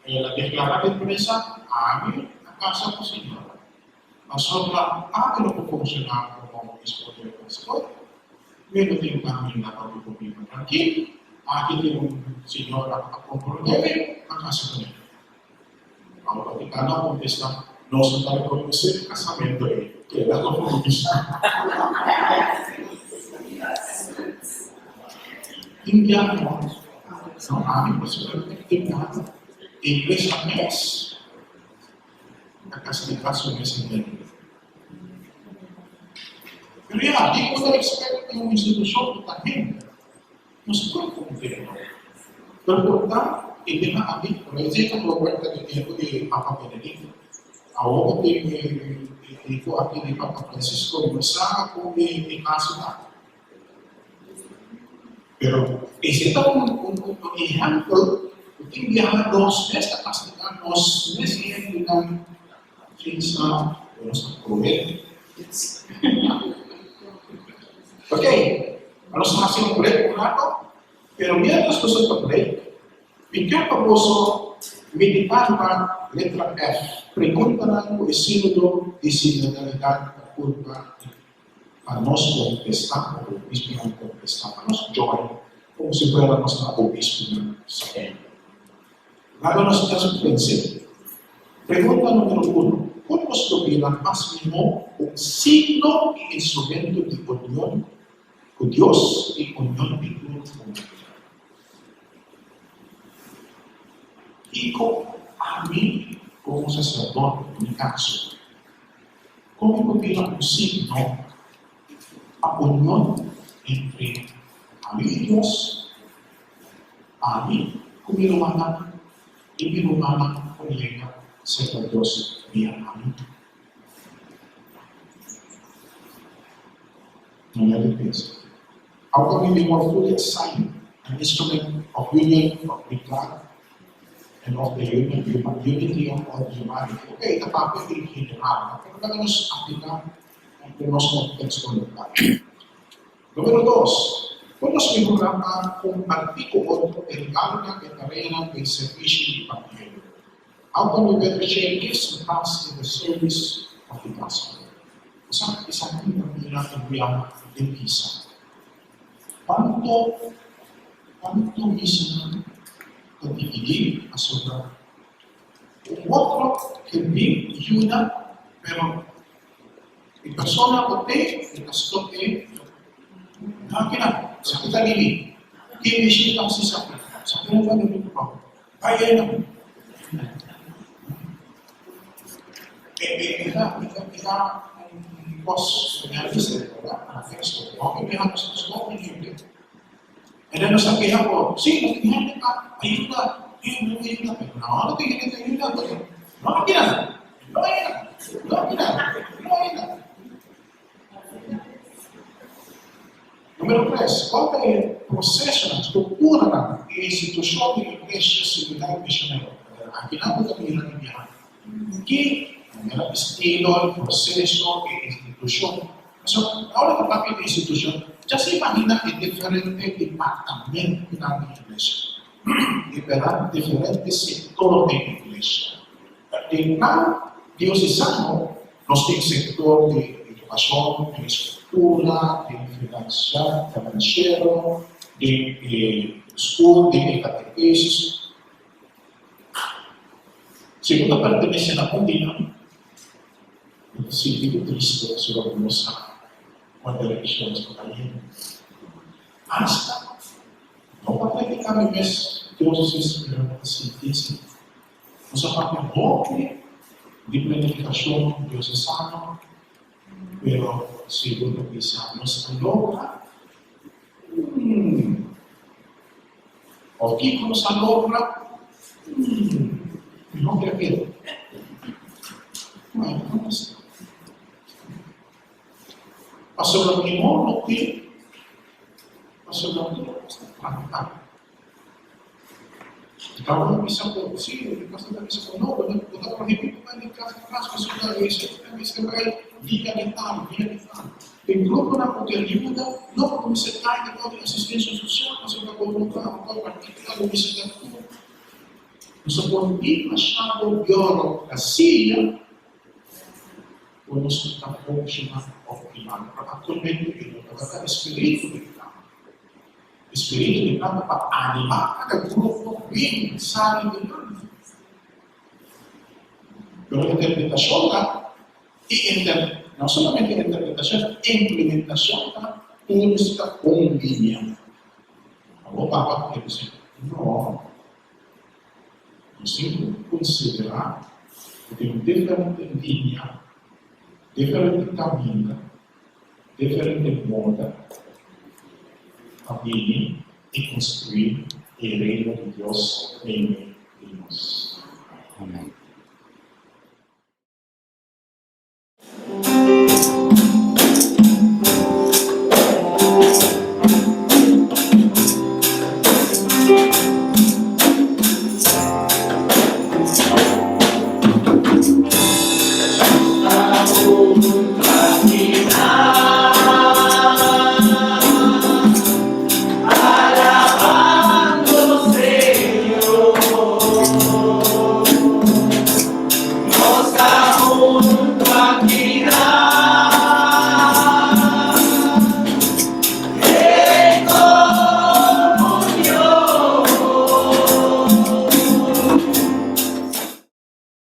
El a deklará den prensa, Ami a kasa ku Señor. Pasobra ami lo por funshoná komo obispo di pastor, mi no tin kaminda pa mi por biba trankil. Aki tin un señora ku ta komprondé mi, a kasa kuné. Papa Vatikano a kontestá, Nos no ta rekonosé e kasamentu ei. Keda komo obispo. Tin biaha no, no ami personalmente tin biaha e iglesia mes ta kastigá su mes hende. Pero ya, dikon ta expect di un institushon ku ta hende? Nos por kontento. Pero por ta e tema aki, por esei ta propuesta di tempu di Papa Benedicto. Awor ku tin e tipo aki di Papa Francisco, mi no sa kon e kaso ta. Pero esei ta un ehèmpel ku tin biaha nos mes ta kastigá nos mes hendenan Finsa ku nos ta prohibí. Ok, nos hasi un break un rato, pero mientras nos ta break, mi kier pa boso meditá riba letra F, preguntanan ku e Sínodo di Sinodalidat ta purba pa nos kontestá, òf e obispunan kontestá, pa nos join komo si fuera nos ta obispunan sabí. Laga nos mes pens'é. Pregunta numero uno, Kon nos lo bira mas mihó un signo i instrumento di union ku Dios i union di tur humanidat? Kiko ami komo saserdote, den mi kaso, kon mi por bira un signo pa union entre ami i Dios Ami ku mi rumannan i mi rumannan por yega serka Dios via ami. No ya di pensa. How can we be more fully a sign, an instrument of union with God and of the union, unity of all humanity? Ok, ta papia di general, pero laga nos aplica den nos contexto local. Numero dos, kon nos mihorá pa kompartí ku otro e regalonan, e tareanan den servisio di Evangelio? How can we better share gifts and tasks in the service of the gospel? Esaki esaki ta mira e biaha den misa. Kuantu kuantu misanan ta dividí pasobra un otro ke bin yuda pero E persona ku te e ta stop e makina, esaki ta di mi. Tin mishi ta hasi esaki, esaki no ta di mi trabou. Bai einan. E e ta e ta e ta un kos realista, bèrdat? Na teksto. Hopi biaha nos ta stop di hende. E den nos ta keha ku, si, nos tin hende pa ayuda, hende pa ayuda, pero no, no tin hende pa ayuda, pasobra no a keda, no a yega, no a keda, no a yega. Numero tres, kual ta e prosesonan, strukturanan i institushon di Iglesia Sinodal Misionero? Akinan bo ta mira di biaha. Ki manera, estilo, proseso i institushon Pasobra ora ta papia di institushon, dja se imagina e diferente departamentonan di iglesia, diferente sektor den iglesia. Den nan diosesano nos tin sektor di edukashon, den struktura, den finansiero, den e skol, den e katekesis. Si bo ta pertenese na un di nan, Bo ta sinti bo tristu pasobra bo no sa kua direkshon nos ta bai. Asta no pa prediká mi mes diósesis, pero bo ta sinti esei. Nos a papia hopi di planifikashon diosesano, pero si bo ta bisa nos a logra, hmm, òf kiko nos a logra, hmm, mi no kere kere. Pasobra mihó no tin, pasobra tur kos ta plantá. Ta un bisa ku si, un pastor ta bisa ku no, bo ta prohibí pa bai di kas na kas, pasobra e ta mester bai dia di tal, dia di tal. Den gruponan ku ke yuda, no ku bo mester kai den otro asistensia sosial, pasobra bo no ta un partikular, bo mester ta tur. Nos a por demasiado burocracia cu nos no ta funciona optimal. Pero actualmente e no tabata e spiritu di plan. E spiritu di plan ta pa anima cada grupo bin sali dilanti. Pero interpretacion ta y inter no solamente interpretacion, implementacion ta tur mester ta un linea. Awor Papa ta bisa, No, nos tin ku konsiderá ku tin un diferente linia, diferente kaminda, diferente moda pa bini i konstruí e Reino di Dios meimei di nos. Amen.